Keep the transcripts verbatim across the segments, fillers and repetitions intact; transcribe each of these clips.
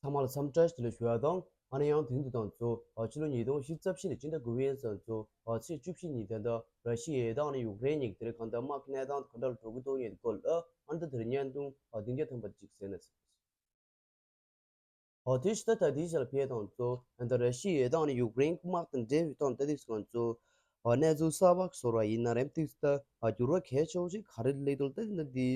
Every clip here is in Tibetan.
ཚང་མ་ལ་འཚམས་འདྲི་བཀྲ་ཤིས་བདེ་ལེགས་ཞུ་ཡ་དང་། ཨ་ནི་ཡང་དེ་རིང་འདི་དང་གཙོ་ཕྱི་ལོ་ཉིས་སྟོང་ཉི་ཤུ་རྩ་བཞི་ནས་སྤྱི་ཟླ་དགུ་པའི་ཚེས་གཙོ་ཚེས་བཅུ་བཞི་ཉིན་དེ་འདྲ་ར་ཤི་ཡའི་དང་ནི་ཡུཀ་རེན་གཉིས་ཀྱི་དེ་རིང་གང་ལྟར་དམག་གི་གནས་སྟངས་གང་འདྲ་འགྲོ་གི་འདུག་ཉེ་སྐོར་ལ་ཨ་ནི་ད་དེ་རིང་བརྙན་ཐུང་བདུན་བརྒྱ་ཐམ་པ་ཅིག་གསན་ན། ཨོ་དེ་ཕྱི་ཟླ་ད་དེའི་ཆར་ཕེབས་དང་གཙོ་ད་ར་ཤི་ཡའི་དང་ནི་ཡུཀ་རེན་དམག་དང་འབྲེལ་བའི་སྟངས་ཏེ་དེ་སོང་གཙོ་གནས་ཚུལ་གསར་པ་བཟོ་བ་ཡིན་ན་རེམ་ཏིག་ད་འགྱུར་བ་གལ་ཆེ་བོ་ཞིག་ག་རེ་སླེབས་འདུག་ད་འདི་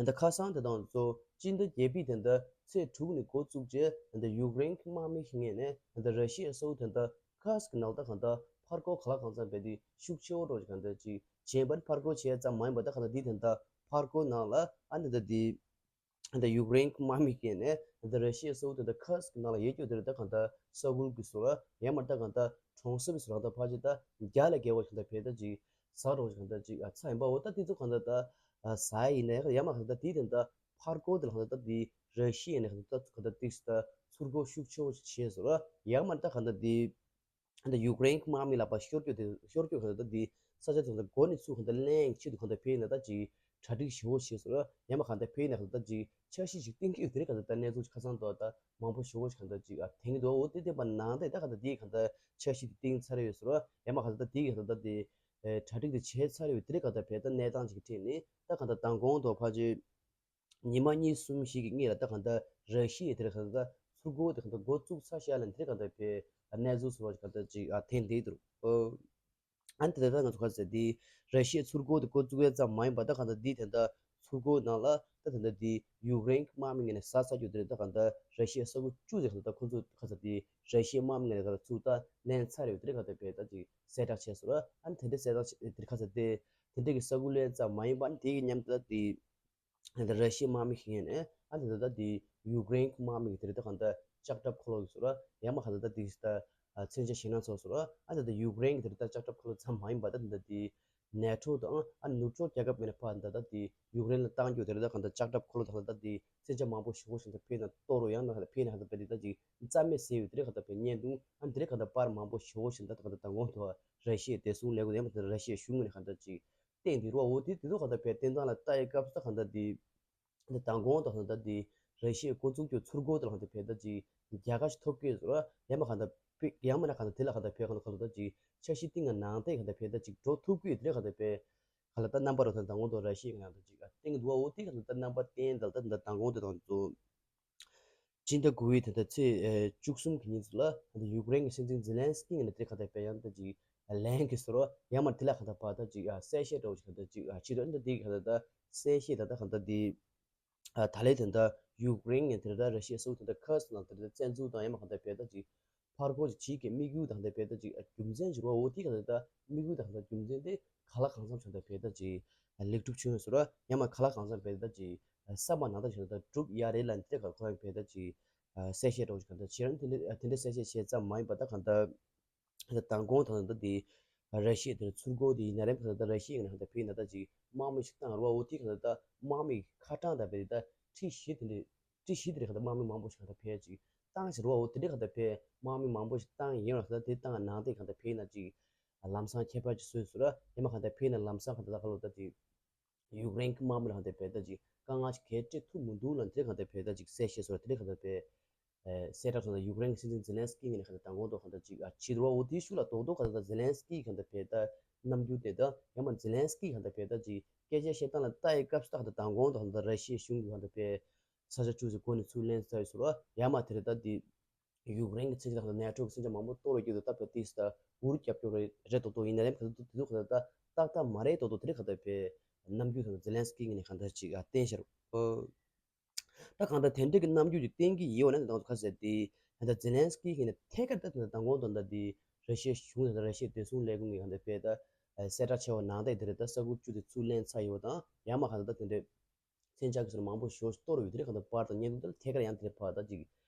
ད་ཁ་སང་དེ་དང་གཙོ་སྤྱི་ཟླ་བརྒྱད་པའི་དེ་འདྲ་ཚེས་དྲུག་ནས་འགོ་བཙུགས་རྗེས་ད་ཡུཀ་རེན་དམག་མི་ཞིག་ངོས་ནས་ད་ར་ཤི་ཡའི་ས་ཁུལ་དེ་འདྲ་ཁར་སི་ཀི་ནང་ད་གང་ལྟར་ཕར་རྒོལ་ག་ལ་གང་འཚམ་བྱས་ཏེ་ཤུགས་ཆེ་བོ་འགྲོ་ཞིག་གང་ལྟར་ཅིག་བྱས་པ་ནི་ཕར་རྒོལ་བྱས་ཙམ་མ་ཡིན་པ་ད་གང་ལྟར་འདི་དེ་འདྲ་ཕར་རྒོལ་ནང་ལ་ཨ་ནི་ད་འདི། ད་ཡུཀ་རེན་གྱི་དམག་མི་བརྒྱུད་ནས་ད་ར་ཤི་ཡའི་ས་ཁུལ་དེ་ད་ཁར་སི་ཀི་ནང་ལ་ཡོད་རྒྱུ་དེ་རེད། ད་གང་ལྟར་ས་ཁུལ་གྱི་བཟོ་འདྲ་ཡང་མ་ད་གང་ལྟར་གྲོང་གསེབ་བཟོ་འདྲ་ད་ཕལ་ཆེར་ད་བརྒྱ་ལས་བརྒལ་བ་གང་ལྟར་བས་ད་ཅིག་ཟ་འགྲོ་གང་ལྟར་ཅིག་ཨ་ཚ་ཡིན་པའོ། ད་དེ་ཚོ་གང་ལྟར་ད་ཟ་ཡིན་ནའི་ཡང་མ་གང་ལྟར་དེ་དེ་ད་ཕར་རྒོལ་དེ་ལ་གང་ལྟར་ད་དེ་ར་ཤི་ཡ་ནས་གང་ལྟར་ད་གང་ལྟར་ཏིག་ད་ཚུར་རྒོལ་ཤུགས་ཆེ་བོ་ཞིག་བྱས་སོང་ར། ཡང་མ་ད་གང་ལྟར་དེ། ད་ཡུཀ་རེན་གྱི་དམག་མི་ལ་ཕར་ཤོར་རྒྱུ་དེ་ཤོར་རྒྱུ་གང་ལྟར་འདི་ས་ཆ་དེ་ཚོ་འགོ་ནས་ཚུར་གང་ལྟར་ལེན་ཆེད་དུ་གང་ལྟར་ཕེབས་ན་ད་ཅིག་གྲ་སྒྲིག་ཞེ་པོ་བྱས་སོང་ར། ཡང་མ་གང་ལྟར་ཕེབས་ན་གང་ལྟར་ཅིག་འཆར་གཞི་ཞིག་བཏིང་གི་ཡོད་དེ་རེད། གང་ལྟར་ད་གནས་ཚུལ་ཁ་སང་དུ་ད་མང་པོ་ཞེ་པོ་ཞིག་གང་ལྟར་ཅིག་ཨ་དེང་གི་འདུག་འོ་དེ་དེ་པ་ནང་དེ་ད་གང་ལྟར་འདི་གང་ལྟར་འཆར་གཞི་དེ་བཏིང་ཚར་ཡོད་སོང་ར། ཡང་མ་གང་ལྟར་ད་དེ་གང་ལྟར་ད་དེ་གྲ་སྒྲིག་དེ་བྱས་ཚར་ཡོད་དེ་རེད། གང་ལྟར་ཕེབས་ད་གནས་སྟངས་ཅིག་གི་ཐད་ནས་ད་གང་ལྟར་མདང་དགོང་དུ་ཕལ་ཆེར། ཉི་མ་གཉིས་གསུམ་ཞིག་གི་སྔོན་ལ་ད་གང་ལྟར་ར་ཤི་ཡའི་དེར་གང་ལྟར་ཚུར་རྒོལ་དེ་གང་ལྟར་འགོ་བཙུགས་ཚར་ཤག་ལ་དེར་གང་ལྟར་བས་གནས་ཚུལ་ཟེར་བ་གང་ལྟར་ཅིག་ཨ་ཐོན་བསྡད་འདུག་ཨ་ནི་དེ་ལྟར་ང་ཚོ་ག་ཟེར་དེ་ར་ཤི་ཡའི་ཚུར་རྒོལ་དེ་འགོ་བཙུགས་ཡས་ཙམ་མ་ཡིན་པ་ད་གང་ལྟར་འདི་དེ་ལྟར་ཚུར་རྒོལ་ནང་ལ་ད་དེ་ལྟར་འདི་ཡུཀ་རེན་གྱི་དམག་མི་ངོས་ནས་ཟ་ཚར་རྒྱུ་དེ་རེད། ད་གང་ལྟར་ར་ཤི་ཡའི་ས་ཁུལ་བཅུ་དེ་གང་ལྟར་ཁོ་ཚོ་ག་ཟེར་དེ་ར་ཤི་ཡའི་དམག་མི་ངོས་ནས་གང་ལྟར་ཚུར་ད་ལེན་ཚར་ཡོད་དེ་རེད། གང་ལྟར་བས་ད་ཅིག་གསལ་བསྒྲགས་བྱས་སོང་ར། ཨ་ནི་དེ་འདྲའི་གསལ་བསྒྲགས་བྱས་དེ་ག་ཟེར་དེ་དེ་འདྲའི་གི་ས་ཁུལ་ལེན་ཙམ་མ་ཡིན་པ་ཨ་ནི་དེ་གི་མཉམ་དུ་ད་དེ། ད་ར་ཤི་ཡའི་དམག་མི་ཞིག་ཡིན་ནས་ཨ་ནི་ད་ལྟ་དེ་ཡུཀ་རེན་གྱི་དམག་མི་གི་དེ་རེད། ད་གང་ལྟར་ལྕགས་ཁྲབ་འཁོར་ལོ་གི་ཟེར་ར། ཡང་མ་གང་ལྟར་ད་དེ་ད་མཚོན་ཆ་ཞེད་སྣང་ཚོགས་ཟེར་ར། ཨ་ནི་ད་ལྟ་ཡུཀ་རེན་གྱི་དེ་རེད། ད་ལྕགས་ཁྲབ་འཁོར་ལོ་ཙམ་མ་ཡིན་པ་ད་ད་ལྟ་དེ་ནེ་ཊོ་དང་ཨ་ནི་ནུབ་ཕྱོགས་རྒྱལ་ཁབ་མེད་ན་ཕར་ད་ལྟ་དེ་ཡུཀ་རེན་ལ་བཏང་རྒྱུ་དེ་རེད། ད་གང་ལྟར་ལྕགས་ཁྲབ་འཁོར་ལོ་ད་ལྟ་དེ་མཚོན་ཆ་མང་པོ་ཞེ་པོ་ཞིག་ད་ཕེབས་ན་གཏོར་རོ་ཡང་ན་གང་ལྟར་ཕེབས་ན་གང་ལྟར་ཕེབས་དེ་ད་ཅིག་རྩ་མེད་བཟོས་ཡོད་དེ་རེད། གང་ལྟར་ཕེབས་བརྙན་ཐུང་ཨ་ནི་དེ་རེད། གང་ལྟར་པར་མང་པོ་ཞེ་པོ་ཞིག་ད་ད་གང་ལྟར་ར་ཤི་ཡའི་བདེ་སྲུང་ལས་ཁུངས་ཡང་མ་ད་ར་ཤི་ཡའི་གཞུང་ངོས་ནས་གང་ལྟར་ཅིག་བསྟན་འདི་རུ་འོ་དེ་དེ་ཚོ་གང་ལྟར་བས་བསྟན་སྟངས་ལ་ལྟ་ཡི་སྐབས་སུ་གང་ལྟར་དེ་འདི་མདང་དགོང་དང་གང་ལྟར་དེ་ར་ཤི་ཡའི་འགོ་བཙུགས་རྒྱུ་ཚུར་རྒོལ་དེ་ལ་གང་ལྟར་བས་ད་ཅིག་རྒྱལ་ཁ་ཞིག་ཐོབ་ཀྱི་ཡོད་ཟེར་བ། ཡང་མ་གང་ལྟར་བས་ཡང་མ་ན་གང་ལྟར་དེ་ལ་གང་ལྟར་བས་གང་ལྟར་གང་ལྟར་ཅིག་འཆར་གཞི་བཏིང་ང་ནང་བསྟན་གང་ལྟར་བས་ད་ཅིག་འགྲོ་ཐུབ་ཀྱི་ཡོད་དེ་ལ་གང་ལྟར་བས་གང་ལྟར་ད་རྣམ་པ་རོ་དང་མདང་དགོང་དང་ར་ཤི་ཡའི་གང་ལྟར་ཅིག་བསྟན་འདུག་འོ་དེ་གང་ལྟར་རྣམ་པ་བསྟན་དང་ད་མདང་དགོང་དེ་དང་གཙོ། སྤྱི་ཟླ་དགུ་པའི་དེ་ལྟར་ཚེས་བཅུ་གསུམ་གྱི་ཉིན་ཚོ་ལ་ད་ཡུཀ་རེན་གྱི་སྲིད་འཛིན་ཛེ་ལན་སི་ཀི་ངོས་ནས་དེ་ག་ད་བས་ཡང་ད་ཅིག་ལན་གྱི་ཟེར་བ་ཡང་མ་དེ་ལ་ག་ད་བ་ད་ཅིག་གསལ་བཤད་འདྲ་བོ་ཞིག་ག་ད་ཅིག་བྱེད་དོན་ད་དེ་ག་ད་ད་གསལ་བཤད་ད་ད་ག་ད་དེ་ད་ལས་དེ་ད་ཡུཀ་རེན་ངོས་དེ་ད་ར་ཤི་ཡའི་ས་ཁུལ་དེ་ད་ཁར་སི་ཀི་ནང་དེ་ད་བཙན་འཛུལ་དང་ཡང་མ་ག་ད་བས་ད་ཅིག་ཕར་རྒོལ་ཅིག་བྱེད་ཀྱི་དམིགས་ཡུལ་དང་ད་བས་ད་ཅིག་རྒྱུ་མཚན་ཅིག་རོ་འོ་དེ་ག་ད་ད་དམིགས་ཡུལ་དང་ད་རྒྱུ་མཚན་དེ་ག་ལ་གང་འཚམ་བྱུང་ད་བས་ད་ཅིག་ལེགས་གྲུབ་བྱུང་ཡོད་ཟེར་བ་ཡང་མ་ག་ལ་གང་འཚམ་བས་ད་ཅིག་བསམ་པ་ནང་ལྟར་བྱས་ད་གྲུབ་ཡ་རེད་ལ་འདི་ག་ཁོ་རང་བས་ད་ཅིག་གསལ་བཤད་འདྲ་བོ་ཞིག་གང་ལྟར་བྱས་རང་དེ་འདྲ་དེ་འདྲ་གསལ་བཤད་བྱས་ཙམ་མ་ཡིན་པ་ད་གང་ལྟར་ད་མདང་དགོང་དང་ད་དེ་ར་ཤི་ཡ་དེར་ཚུར་རྒོལ་དེ་ཡིན་ན་རེད། གང་ལྟར་ད་ར་ཤི་ཡ་ཡིན་ན་གང་ལྟར་བས་ན་ད་ཅིག་དམག་མི་ཞིག་བཏང་རུ་བ་འོ་དེ་གང་ལྟར་ད་དམག་མི་ཁ་གྲངས་ད་བས་ད་ཁྲི་བཞི་དེ་འདྲ་ཁྲི་བཞི་དེ་རེད། གང་ལྟར་དམག་མི་མང་པོ་ཞིག་གང་ལྟར་བས་ཅིག་བཏང་ཞིག་རུ་བ་འོ་དེ་འདྲ་གང་ལྟར་བས་དམག་མི་མང་པོ་ཞིག་བཏང་ཡིན་ར། གང་ལྟར་དེ་བཏང་ནང་དེ་གང་ལྟར་བས་ན་ཅིག་ལམ་སང་ཁྱད་པར་ཅིག་བཟོས་ཟེར་ར། ཡང་མ་གང་ལྟར་བས་ན་ལམ་སང་གང་ལྟར་ད་ག་ལོ་ད་ཅིག་ཡུཀ་རེན་གྱི་དམག་མི་ལ་གང་ལྟར་བས་ད་ཅིག་དཀའ་ངལ་ཞིག་གལ་སྤྲད་ཐུབ་མི་འདུག་ལ་དེ་གང་ལྟར་བས་ད་ཅིག་གསལ་བཤད་སོགས་དེ་གང་ལྟར་བས་གསལ་བསྒྲགས་སོགས་ཡུཀ་རེན་གྱི་སྲིད་འཛིན་ཛེ་ལན་སི་ཀི་ངོས་ནས་གང་ལྟར་མདང་དགོང་དུ་གང་ལྟར་ཅིག་ཨ་བྱེད་རོགས་འོ་དེའི་ཤུགས་ལ་རྡོག་རྡོག་གང་ལྟར་ཛེ་ལན་སི་ཀི་གང་ལྟར་བས་ད་རྣམ་འགྱུར་དེ་དང་ཡང་མ་ཛེ་ལན་སི་ཀི་གང་ལྟར་བས་ད་ཅིག་སྐད་ཆ་བཤད་སྟངས་ལ་ལྟ་ཡི་སྐབས་སུ་ད་གང་ལྟར་མདང་དགོང་དུ་གང་ལྟར་ར་ཤི་ཡའི་གཞུང་གིས་གང་ལྟར་བས་ས་ཆ་བཅུ་ཟེར་འགོ་ནས་ཚུར་ལེན་ཚར་ཡོད་ཟེར་བ། ཡང་མ་དེ་རེད་ད་དེ། ཡུཀ་རེན་གྱི་མཚོན་ཆ་དང་ནེ་ཊོ་གི་མཚོན་ཆ་མང་པོ་གཏོར་རྒྱུ་དང་སྟབས་ཀྱིས་ཏིས་དང་འུར་རྒྱབ་སྐྱོར་རེད་རེད་མདོག་མདོག་ཡིན་ན་རེད། ག་ཚོད་དེ་ཚོ་ག་ཚོད་ད་ཏག་ཏག་མ་རེད་མདོག་མདོག་དེ་རིགས་ག་ཚོད་ད་རྣམ་འགྱུར་དང་ཛེ་ལན་སི་ཀི་ངོས་ནས་གང་ལྟར་ཅིག་ཨ་བསྟན་ཤར། ཨོ། ད་གང་ལྟར་དེ་འདྲ་གི་རྣམ་འགྱུར་ཅིག་བསྟན་གྱི་ཡོད་ན་ད་ཁ་ཟེར་དེ་ད་ཛེ་ལན་སི་ཀི་ངོས་ནས་ཐད་ཀར་ད་ད་མདང་དགོང་དང་ད་དེ་ར་ཤི་ཡའི་གཞུང་དང་ར་ཤི་ཡའི་བདེ་སྲུང་ལས་ཁུངས་ཀྱིས་གང་ལྟར་བས་ད་གསལ་བསྒྲགས་བྱས་པ་ནང་ལྟར་དེ་རེད། ད་ས་ཁུལ་བཅུ་དེ་ཚུར་ལེན་ཚར་ཡོད་དང་ཡང་མ་གང་ལྟར་ད་དེ་འདྲ། མཚོན་ཆ་གི་ཟུར་མང་པོ་ཞེ་པོ་ཞིག་གཏོར་ཡོད་དེ་རེད། གང་ལྟར་པར་དང་བརྙན་ཐུང་དེ་ལ་ཐད་ཀར་ཡང་དེ་རེད་ཕར་ད་ཅིག་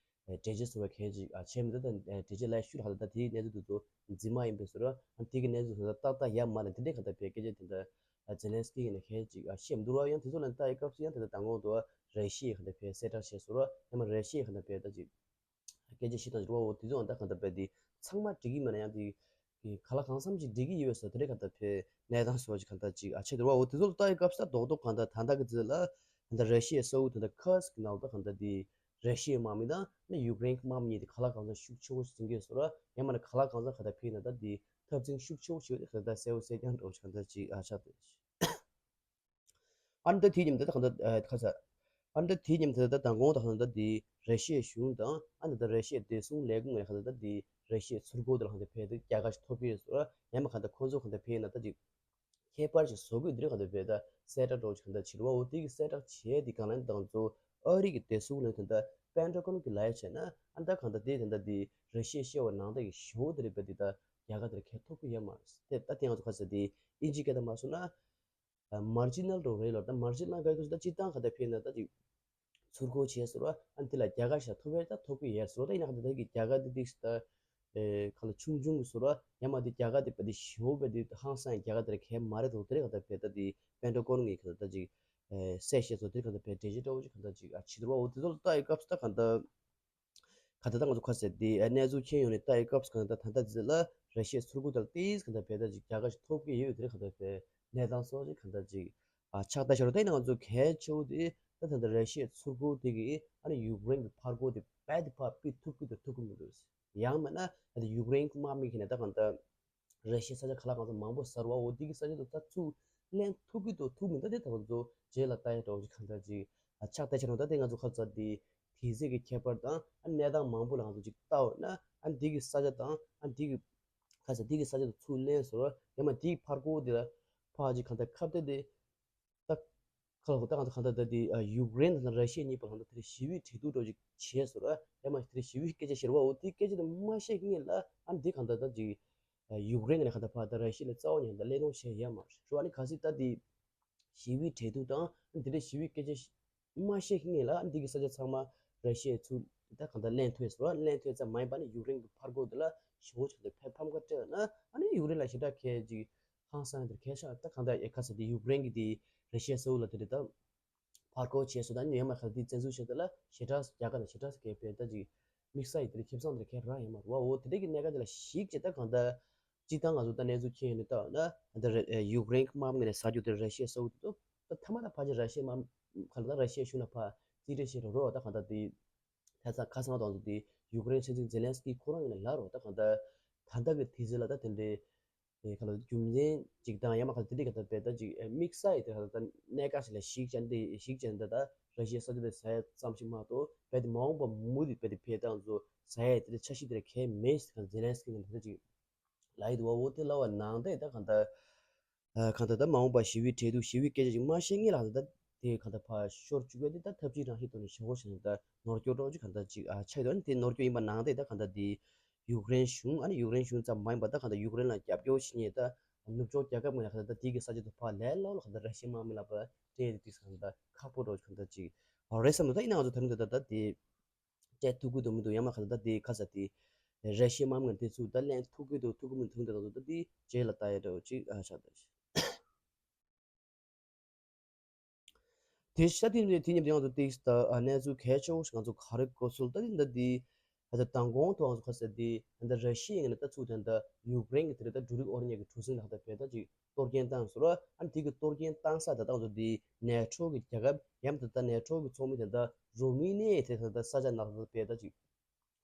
འགྲེལ་བརྗོད་ཟེར་བ་གལ་ཅིག་ཨ་བྱས་མི་འདུག་ད་འགྲེལ་བརྗོད་ལ་ཤུར་ཧ་ལ་ད་དེའི་གནས་ཚུལ་དེ་ཚོ་རྫུན་མ་ཡིན་པའི་ཟེར་བ་ཨ་དེ་གི་གནས་ཚུལ་ཟེར་ད་ཏག་ཏག་ཡ་མ་རེད། དེ་འདྲའི་གང་ལྟར་བས་སྐད་ཆ་དེ་འདྲ་ཨ་ཛེ་ལན་སི་ཀི་ཡིན་ན་གལ་ཅིག་ཨ་བཤད་མི་འདུག་ར། ཡང་དེ་ཚོ་ལ་ལྟ་ཡི་སྐབས་སུ་ཡང་དེ་ལྟ་དང་གོང་དུ་ར་ཤི་ཡས་གང་ལྟར་བས་གསལ་བསྒྲགས་བྱས་ཟེར་བ་ཡང་མ་ར་ཤི་ཡས་གང་ལྟར་བས་ད་ཅིག་སྐད་ཆ་བཤད་སྟངས་ཀྱི་རོ་འོ་དེ་ཚོ་ཨང་ད་གང་ལྟར་བས་དེ་ཚང་མ་འགྲིག་གི་མེད་ན་ཡང་དེ་ག་ལ་གང་འཚམ་ཅིག་འགྲིག་གི་ཡོད་ས་དེ་འདྲ་གང་ལྟར་བས་གནས་སྟངས་སོགས་ཀྱི་གང་ལྟར་ཅིག་ཨ་ཆེ་དེ་རོ་འོ་དེ་ཚོ་ལ་ལྟ་ཡི་སྐབས་སུ་ད་རྡོག་རྡོག་གང་ལྟར་ད་ལྟ་གི་ཚེ་ལ་གང་ལྟར་ར་ཤི་ཡའི་ས་ཁུལ་དེ་འདྲ་ཁར་སི་ཀི་ནང་ལ་ད་གང་ལྟར་དེ་ ར་ཤི་ཡའི་དམག་མི་དང་ནི་ཡུཀ་རེན་གྱི་དམག་མི་གཉིས་དེ་ག་ལ་གང་འཚམ་ཤུགས་ཆེ་བོ་ཞིག་འཛིང་གི་ཡོད་ཟེར་བ། ཡང་མིན་ན་ག་ལ་གང་འཚམ་ག་ད་ཕེ་ན་ད་དེ་འཐབ་འཛིང་ཤུགས་ཆེ་བོ་ཞིག་ག་ད་གསལ་བོ་གསལ་རྐྱང་འགྲོ་ཞིག་ག་ད་ཅིག་ཨ་ཆགས་འདུག་ཨ་ནི་ད་དེའི་མཉམ་དུ་ད་གང་ལྟར་ཨ་ཁ་ས། ཨ་ནི་ད་དེའི་མཉམ་དུ་ད་མདང་དགོང་ད་གང་ལྟར་ད་དེ་ར་ཤི་ཡའི་གཞུང་དང་ཨ་ནི་ད་ར་ཤི་ཡའི་བདེ་སྲུང་ལས་ཁུངས་ནས་གང་ལྟར་ད་དེ་ར་ཤི་ཡའི་ཚུར་རྒོལ་དེ་ལ་གང་ལྟར་ཕེ་ད་རྒྱལ་ཁ་ཞིག་ཐོབ་ཀྱི་ཡོད་ཟེར་བ། ཡང་མིན་གང་ལྟར་ཁོང་ཚོ་གང་ལྟར་ཕེ་ན་ད་ཅིག་ཁྱད་པར་ཞིག་བཟོ་དགོས་དེ་རིང་གང་ལྟར་ཕེ་ད་གསལ་བསྒྲགས་འགྲོ་ཅིག་གང་ལྟར་བྱེད་རོགས་འོ་དེ་གི་གསལ་བསྒྲགས་བྱས་དེ་གང་ལ་ནི་ད་ང་ཚོ་ཨ་རི་གི་བདེ་སྲུང་ལས་དོན་ད་པེན་ཊ་གོན་གི་ལབ་ཡ་བྱས་ན་ཨ་ནི་ད་གང་ལྟར་དེ་ད་ད་དེ་ར་ཤི་ཡའི་བཤད་པ་ནང་ལྟར་གི་ཞོ་དེ་རེད་པ། དེ་ད་རྒྱལ་ཁ་དེ་ལ་ཁྱད་ཐོབ་ཀྱི་ཡོད་མ་རེད། དེ་ད་དེ་ང་ཚོ་ཁ་ས་དེ་ཨིན་ཇི་སྐད་དུ་མ་སོང་ན། མར་ཇི་ནལ་རོ་རེད་ལོ། ད་མར་ཇི་ནལ་ག་གི་ད་སྤྱི་བཏང་ག་ད་ཕེ་ན་ད་ཅིག་ཚུར་རྒོལ་བྱས་ཟེར་བ། ཨ་ནི་དེ་ལ་རྒྱལ་ཁ་ཞིག་ཐོབ་ཡས་ད་ཐོབ་ཀྱི་ཡོད་ཟེར་བ། ད་ཡིན་ན་ག་ད་ད་གི་རྒྱལ་ཁ་དེ་དེ་ད་ཨེ་ག་ལ་ཆུང་ཆུང་གི་ཟེར་བ། ཡང་མ་དེ་རྒྱལ་ཁ་དེ་པ་དེ་ཞེ་པོ་པ་དེ་ཧང་སང་རྒྱལ་ཁ་དེ་ལ་གལ་མ་རེད་དོ། དེ་རེད་ག་ད་ཕེ་ད་དེ་པེན་ཊ་གོན་གི་ག་ད་ད་ཅིག་ཨེ་གསལ་བཤད་ཚོ་དེ་ག་ད་ཕེ་འགྲེལ་བཤད་འདྲ་བོ་ཅིག་ག་ད་ཅིག་ཨ་བྱེད་དུས་བ། འོ་དེ་ཚོ་ལ་ལྟ་ཡི་སྐབས་སུ་ད་ག་ད། ག་ད་ད་ང་ཚོ་ཁ་གསལ་དེ་གནས་ཚུལ་མཁྱེན་ཡོང་ནས་ལྟ་ཡི་སྐབས་སུ་ག་ད་ད་ད་འདི་ལ་ར་ཤི་ཡའི་ཚུར་རྒོལ་དང་ཏིས་ག་ད་ཕེ་ད་ཅིག་རྒྱལ་ཁ་ཞིག་ཐོབ་ཀྱི་ཡོད་དེ་རེད། ག་ད་ཕེ་གནས་སྟངས་སོགས་ཅིག་ག་ད་ཅིག་ཨ་ཆགས་ད་ཤར་རོ། ད་ཡིན་ན་ང་ཚོ་གལ་ཆེ་བོ་དེ་ད་ད་ད་ར་ཤི་ཡའི་ཚུར་རྒོལ་དེ་གིས་ཨ་ནི་ཡུཀ་རེན་གྱི་ཕར་རྒོལ་དེ་རྦད་དེ་ཕར་ཕུད་ཐུབ་ཀྱི་འདུག་ཐུབ་ཀྱི་མི་འདུག་ཡང་མིན་ན་ད་ད་ཡུཀ་རེན་གྱི་དམག་མི་གིས་ནས་ད་གང་ལྟར་ར་ཤི་ཡའི་ས་ཆ་ག་ལ་གང་འཚམ་མང་པོ་གསར་བ་འོ་དེ་གི་ས་ཆ་དུ་ད་ཚུར་ལེན་ཐུབ་ཀྱི་འདུག་ཐུབ་མི་འདུག་དེ་ད་ང་ཚོ་རྗེས་ལ་ལྟ་ཡ་འདྲ་བོ་ཅིག་གང་ལྟར་ཅིག་ཨ་ཆགས་བསྡད་ཆ་རུང་། ད་དེ་ང་ཚོ་ཁ་ཚ་དེ་དུས་ཚོད་ཀྱི་ཁྱད་པར་དང་ཨ་གནས་སྟངས་མང་པོ་ལ་ང་ཚོ་ཅིག་ལྟ་འོ་ན་ཨ་འདི་གི་ས་ཆ་དང་ཨ་འདི་གི་ཁ་ཚ་འདི་གི་ས་ཆ་དུ་ཚུར་ལེན་ཟེར་བ། ཡང་མ་འདི་གི་ཕར་རྒོལ་དེ་ལ་ཕར་ཅིག་གང་ལྟར་ཁ་གཏད་དེ། ད་ཁ་ལོ་ད་གང་ད་གང་ད་ད་དེ་ཡུཀ་རེན་དང་ར་ཤི་ཡ་གཉིས་པོ་གང་ད་དེ་ཞི་བའི་གྲོས་བསྡུར་འགྲོ་ཅིག་བྱས་ཟེར་བ། ཡང་མ་དེ་ཞི་བའི་སྐད་ཆ་བཤད་བ། འོ་དེ་སྐད་ཆ་དེ་མ་བཤད་ངེས་ལ་ཨ་འདི་གང་ད་ད་ཅིག་ཡུཀ་རེན་ནས་གང་ད་ཕ་ད་ར་ཤི་ཡ་ལ་རྩ་བ་ཉིད་ད་གླེང་སློང་བྱས་ཡ་མ་རེད། ཨ་ནི་གལ་སྲིད་ད་དེ་ཞི་བའི་གྲོས་བསྡུར་དང་ཨ་འདི་འདྲ་ཞི་བའི་སྐད་ཆ་མ་བཤད་ངེས་ལ་ཨ་འདི་གི་ས་ཆ་ཚང་མ་ར་ཤི་ཡ་ཚུར་ད་གང་ད་ལེན་ཐུབ་ཟེར་བ། ལེན་ཐུབ་ཙམ་མ་ཡིན་པ་ནི་ཡུཀ་རེན་གི་ཕར་རྒོལ་དེ་ལ་ཞི་བོ་ཆགས་ཏེ་ཕམ་ཁ་སྤྲད་ན་ཨ་ནི་ཡུཀ་རེན་ལ་ཞེ་དྲག་གལ་ཅིག་ཧང་སང་དེར་གལ་ཆགས། ད་གང་ལྟར་ཨེ་ཁ་ས་དེ་ཡུཀ་རེན་གྱི་དེ་ར་ཤི་ཡ་སོ་ལ་དེ་རེད་ད། ཕར་རྒོལ་བྱས་སོ་ད་ནི་ཡོད་མ་ཁ་དེ་བཙན་འཛུལ་བྱས་ད་ལ་ཞེ་དྲག་རྒྱ་གར་ལ་ཞེ་དྲག་གལ་པས་ད་ཅིག་དམིགས་བསལ་ཡི་དེ་རེད། ཁེ་བཟང་དེར་གལ་རང་ཡོད་མ་རེད་བ། འོ་དེ་འདྲ་གི་གནད་འགག་དེ་ལ་ཞིག་བྱས་ད་གང་ལྟར་སྤྱི་བཏང་ང་ཚོ་ད་གནས་ཚུལ་མཁྱེན་ཡོད་ནི་ད་ད་ད་ཡུཀ་རེན་གྱི་དམག་མི་ནས་ཟ་རྒྱུ་དེ་ར་ཤི་ཡ་སོ་དེ་ད་ཐ་མ་ད་ཕལ་ཆེར་ར་ཤི་ཡ་དམག་ཁ་ལ་ད་ར་ཤི་ཡ་གཞུང་ལ་ཕར་རྩིས་སྤྲོད་བྱས་རོགས་རོགས་ད་གང་ལྟར་དེ་ད་ཁ་སང་དང་དེ་ཡུཀ་རེན་སྲིད་འཛིན་ཛེ་ལན་སི་ཀི་ཁོ་རང་ཡིན་ན་ལབ་རོགས་ད་གང་ལྟར་ད་ལྟ་གི་དུས་ཚོད་ལ་ད་དེ་འདྲའི། ཨེ་ཁ་ལོ་རྒྱུ་མཚན་ཅིག་དང་ཡང་མ་ཁ་དེ་འདྲའི་ཁ་ད་པས་ད་ཅིག་ཨེ་དམིགས་བསལ་ཡི་དེ་ཁ་ད་གནད་འགག་ཞིག་ལ་ཞིག་ཅན་དེ་ཞིག་ཅན་ད་ད་ར་ཤི་ཡ་ས་ཆ་དེ་ཟ་ཡ་ཙམ་ཞིག་མ་གཏོགས་པས་དེ་མ་འོངས་པ་མུ་མཐུད་པས་དེ་ཕེ་ཏང་ཚོ་ཟ་ཡ་དེ་འདྲ་འཆར་གཞི་དེ་འདྲ་གལ་མེད་ཟེར་ཁ་ཛེ་ལན་སི་ཀི་ནས་དེ་འདྲ་ཅིག་ལབ་ཡི་འདུག་བ། འོ་དེ་ལབ་པ་ནང་དེ་ད་གང་ད་ཨ་གང་ད་ད་མ་འོངས་པ་ཞི་བའི་གྲོས་བསྡུར་ཞི་བའི་སྐད་ཆ་ཅིག་མ་བཤད་ངེས་ལ་ད་ད་དེ་གང་ད་ཕར་ཤོར་བཅུག་པས་དེ་ད་ཐབས་ཇུས་རང་ཞིག་ཐོག་ནས་ཞོག་ཞེས་ད་ནོར་སྐྱོར་འདྲ་བོ་ཅིག་གང་ད་ཅིག་ཨ་ཆགས་ཡོད། ཨ་ནི་དེ་ནོར་སྐྱོར་ཡིན་པ་ནང་དེ་ད་གང་ད་དེ། ཡུཀ་རེན་གཞུང་ཨ་ནི་ཡུཀ་རེན་གཞུང་ཙམ་མ་ཡིན་པ་ད་གང་ལྟར་ཡུཀ་རེན་ལ་རྒྱབ་སྐྱོར་བྱེད་མཁན་ད་ནུབ་ཕྱོགས་རྒྱལ་ཁབ་ངོས་ནས་གང་ལྟར་ད་དེའི་གི་ས་ཆ་དུ་ཕར་ལས་སླ་པོ་ལ་གང་ལྟར་ར་ཤི་ཡའི་དམག་མི་ལ་ཕར་སྤྲད་དེ་དུས་གང་ལྟར་ཁག་པོ་འདྲ་བོ་གང་ལྟར་ཅིག་རེད་བསམ་འདུག་ད་ཡིན་ནའང་ང་ཚོ་ད་རིང་ད་ད་ད་དེ་སྤྲད་ཐུབ་ཀྱི་འདུག་མི་འདུག་ཡང་མ་གང་ལྟར་ད་དེ་ཁ་ས་དེ་ར་ཤི་ཡའི་དམག་མི་ང་དེ་ཚུར་ད་ལེན་ཐུབ་ཀྱི་འདུག་ཐུབ་ཀྱི་མི་འདུག་ད་ང་ཚོ་ད་དེ་རྗེས་ལ་ལྟ་ཡ་འདྲ་བོ་ཅིག་ཨ་ཆགས་ད། དེ་ཤ་དེ་དེ་ཉིད་ཡང་དུ་ཏིག་ད་གནས་ཚུལ་གལ་ཆེ་བོ་ཞིག་ང་ཚོ་ག་རེ་གོ་ཚུལ་ད་དེ་འདི་དེ་ད་མདང་དགོང་ཐོག་ང་ཚོ་ཁ་ས་དེ་ད་ར་ཤི་ཡ་ནས་ད་ཚུར་དེ་འདྲ་ཡུཀ་རེན་གྱི་དེ་རེད་ད་འབྲུ་རིགས་དབོར་གཉེར་གྱི་གྲུ་གཟིངས་ལ་ད་བས་ད་ཅིག་གཏོར་སྐྱོན་བཏང་ཟེར་བ། ཨ་ནི་དེ་གི་གཏོར་སྐྱོན་བཏང་ས་ད་ད་ང་ཚོ་དེ་ནེ་ཊོ་གི་རྒྱལ་ཁབ་ཡང་ད་ད་ནེ་ཊོ་གི་ཚོགས་མི་དེ་འདྲ་རོ་མི་ནི་ཡའི་དེ་ད་ད་ས་ཆ་ནང་ད་བས་ད་ཅིག་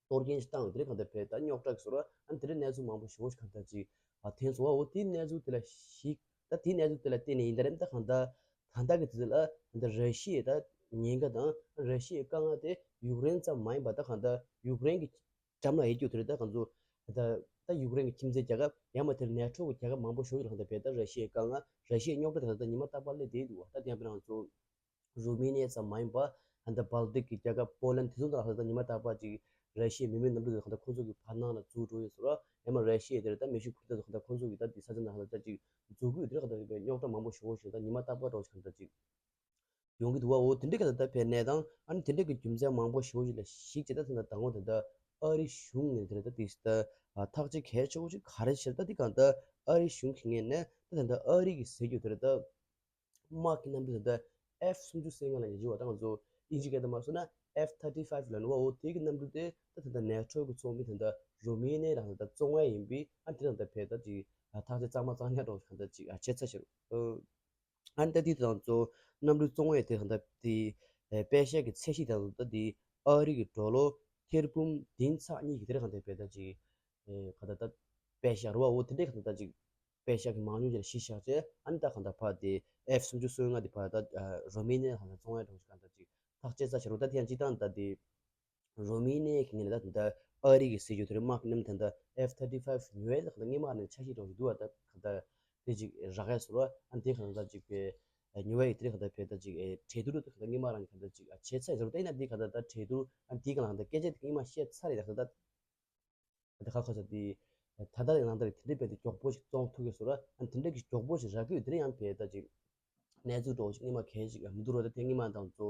གཏོར་སྐྱོན་ཞིག་བཏང་ཡོད། དེ་རིང་གང་ལྟར་བས་ད་རྙོག་དྲ་གི་ཟེར་བ། ཨ་ནི་དེ་རིང་གནས་ཚུལ་མང་པོ་ཞེ་པོ་ཞིག་གང་ལྟར་ཅིག་ཨ་ཐོན་སོང་བ། འོ་དེའི་གནས་ཚུལ་དེ་ལ་ཞིག་ད་དེའི་གནས་ཚུལ་དེ་ལ་བརྟེན་ནས་ཡིན་ད་རེད། ད་གང་ལྟར་ད་ལྟ་གི་དུས་ཚོད་ལ་ད་ར་ཤི་ཡའི་ད་ཉེན་ཁ་དང་ར་ཤི་ཡའི་དཀའ་ངལ་དེ་ཡུཀ་རེན་ཙམ་མ་ཡིན་པ་ད་གང་ལྟར་ཡུཀ་རེན་གྱི་འགྲམ་ལ་ཡོད་རྒྱུ་དེ་རེད། ད་གང་ཚོ་ད་ད་ཡུཀ་རེན་གྱི་ཁྱིམ་མཚེས་རྒྱལ་ཁབ་ཡང་མ་དེར་ནེ་ཊོ་གི་རྒྱལ་ཁབ་མང་པོ་ཞིག་ལ་གང་ལྟར་བས་ད་ར་ཤི་ཡའི་དཀའ་ངལ་ར་ཤི་ཡའི་རྙོག་དྲ་དེ་གང་ལྟར་ཉི་མ་རྟག་པར་སླེབས་བསྡད་འདུག་བ། ད་དེ་ཡང་དཔེར་ན་ང་ཚོ། རུ་མི་ནི་ཡ་ཙམ་མ་ཡིན་པ། ད་ལྟ་སྦལ་ཏིག་གི་རྒྱལ་ཁབ་པོ་ལན་དེ་ཚོ་དང་ད་ལྟ་ཉི་མ་རྟག་པར་ཅིག་ར་ཤི་ཡའི་མི་མེད་གནམ་གྲུ་དེ་ད་ལྟ་ཁོང་ཚོ་གི་བར་སྣང་ལ་འཛུལ་འགྲོ་ཡོད་ཟེར་བ། ཡང་མ་ར་ཤི་ཡའི་དེར་ད་མེ་ཤུགས་འཕུར་མདའ་ཚོ་ད་ལྟ་ཁོང་ཚོ་གི་ད་དེ་ས་ཆ་ནང་ད་ལྟ་ཅིག་འཛུལ་གི་ཡོད། དེ་ད་ལྟ་རྙོག་དྲ་མང་པོ་ཞེ་པོ་ཞིག་ད་ཉི་མ་རྟག་པར་འདྲ་བོ་ཞིག་ད་ཅིག་ཡོང་གི་འདུག་བ། འོ་དེ་འདྲ་ག་ད་ལྟ་བས་གནས་སྟངས་ཨ་ནི་དེ་འདྲ་གི་རྒྱུ་མཚན་མང་པོ་ཞེ་པོ་ཞིག་ལ་གཞིགས་བྱས་ད་ད་ལྟ་དང་པོ་ད་ལྟ་ཨ་རི་གཞུང་ནས་དེ་ད་དེ་ད་ཐག་གཅོད་གལ་ཆེ་བོ་ཞིག་ག་རེ་བྱས་ད་དེ་གང་ད་ཨ་རི་གཞུང་གི་ངོས་ནས་ད་ད་ལྟ་ཨ་རི་གི་ཟེར་རྒྱུ་དེ་ད། དམག་གི་གནམ་གྲུ་དེ་ད་ཨེཕ་སུམ་ཅུ་སོ་ལྔ་ལ་ཡིན་གྱི་བ། ད་ང་ཚོ་ཨིན་ཇི་སྐད་དུ་མ་སོང་ན་ཨེཕ་ཐར་ཊི་ཕའིབ་ལ་ནི་བ། འོ་དེ་གི་གནམ་གྲུ་དེ་ད་ད་ལྟ་ནེ་ཊོ་གི་ཚོགས་མི་དེ་ད་རོ་མེ་ནི་ཡ་རང་ད་ད་བཙོང་ཡ་ཡིན་པས། ཨ་དེ་རང་ད་བས་ད་ཅིག་ཐག་ཆོད་གཙང་མ་གཙང་རྐྱང་འདྲ་བོ་གང་ད་ཅིག་ཨ་བྱས་ཚར་ཤག་ཨ་ནི་ད་དེ་དང་ཚོ་གནམ་གྲུ་བཙོང་ཡ་དེ་གང་ད་དེ་པེ་ཤག་གི་ཚད་གཞི་དང་ད་དེ་ ཨ་རི་གི་ཌོ་ལར་ཐེར་འབུམ་བདུན་ཚེག་གཉིས་ཀྱི་དེ་འདྲ་གང་ལྟར་བས་ད་ཅིག་ཨེ་གང་ལྟར་ད་པད་ཤག་རེད་བ། འོ་དེ་འདྲའི་གང་ལྟར་ད་ཅིག་པད་ཤག་གི་མང་ཉུང་ཅིག་ལ་གཞི་བཞག་བྱས། ཨ་ནི་ད་གང་ལྟར་ཕར་དེ་ཨེཕ་སུམ་ཅུ་སོ་ལྔ་དེ་ཕར་ད་རོ་མེ་ནི་ཡ་གང་ལྟར་བཙོང་ཡ་འདྲ་བོ་ཞིག་གང་ལྟར་ཅིག་ཐག་བཅད་ཚར་བྱས་རེད་བ། ད་དེ་ཡང་སྤྱིར་བཏང་ད་དེ་རོ་མེ་ནི་ཡའི་ངོས་ནས་ད་ད་ཨ་རི་གི་སྲིད་ཇུས་དེ་རེད། དམག་གི་གནམ་དེ་འདྲ་ཨེཕ་ཐར་ཊི་ཕའིབ་ཉོ་ཡས་ད་ག་ད་སྔོན་མ་རང་ཆ་ཤས་འདྲ་བོ་ཞིག་འདུག་བ། ད་ག་ད་དེ་ཅིག་རག་ཡས་བཟོ་ར། ཨ་ནི་དེ་ག་ད་ད་ཅིག་པའི་ཉོ་ཡས་ཀྱི་དེ་ག་ད་བས་ད་ཅིག་གྲོས་བསྡུར་ད་ག་ད་སྔོན་མ་རང་ག་ད་ཅིག་བྱས་ཚར་ཡས་བཟོ་ར། ད་ཡིན་ན་དེ་ག་ད་ད་གྲོས་བསྡུར་ཨ་ནི་དེ་ག་ལ་ག་ད་སྐད་ཆ་དེ་སྔོན་མ་བཤད་ཚར་རེད། ད་ག་ད་ད་ད་ག་ཁ་ས་དེ་ད་ད་ཡང་ནང་ལྟར་དེ་འདྲའི་བས་དེ་མགྱོགས་པོ་ཞིག་བཙོང་ཐུབ་ཀྱི་བཟོ་ར། ཨ་ནི་དེ་འདྲའི་གི་མགྱོགས་པོ་ཞིག་རག་གི་ཡོད། དེ་རིང་ཡང་བས་ད་ཅིག་གནས་ཚུལ་འདྲ་བོ་ཞིག་སྔོན་མ་གལ་ཞིག་མི་འདུག་ར། ད་དེ་སྔོན་མ་དང་ཚོ་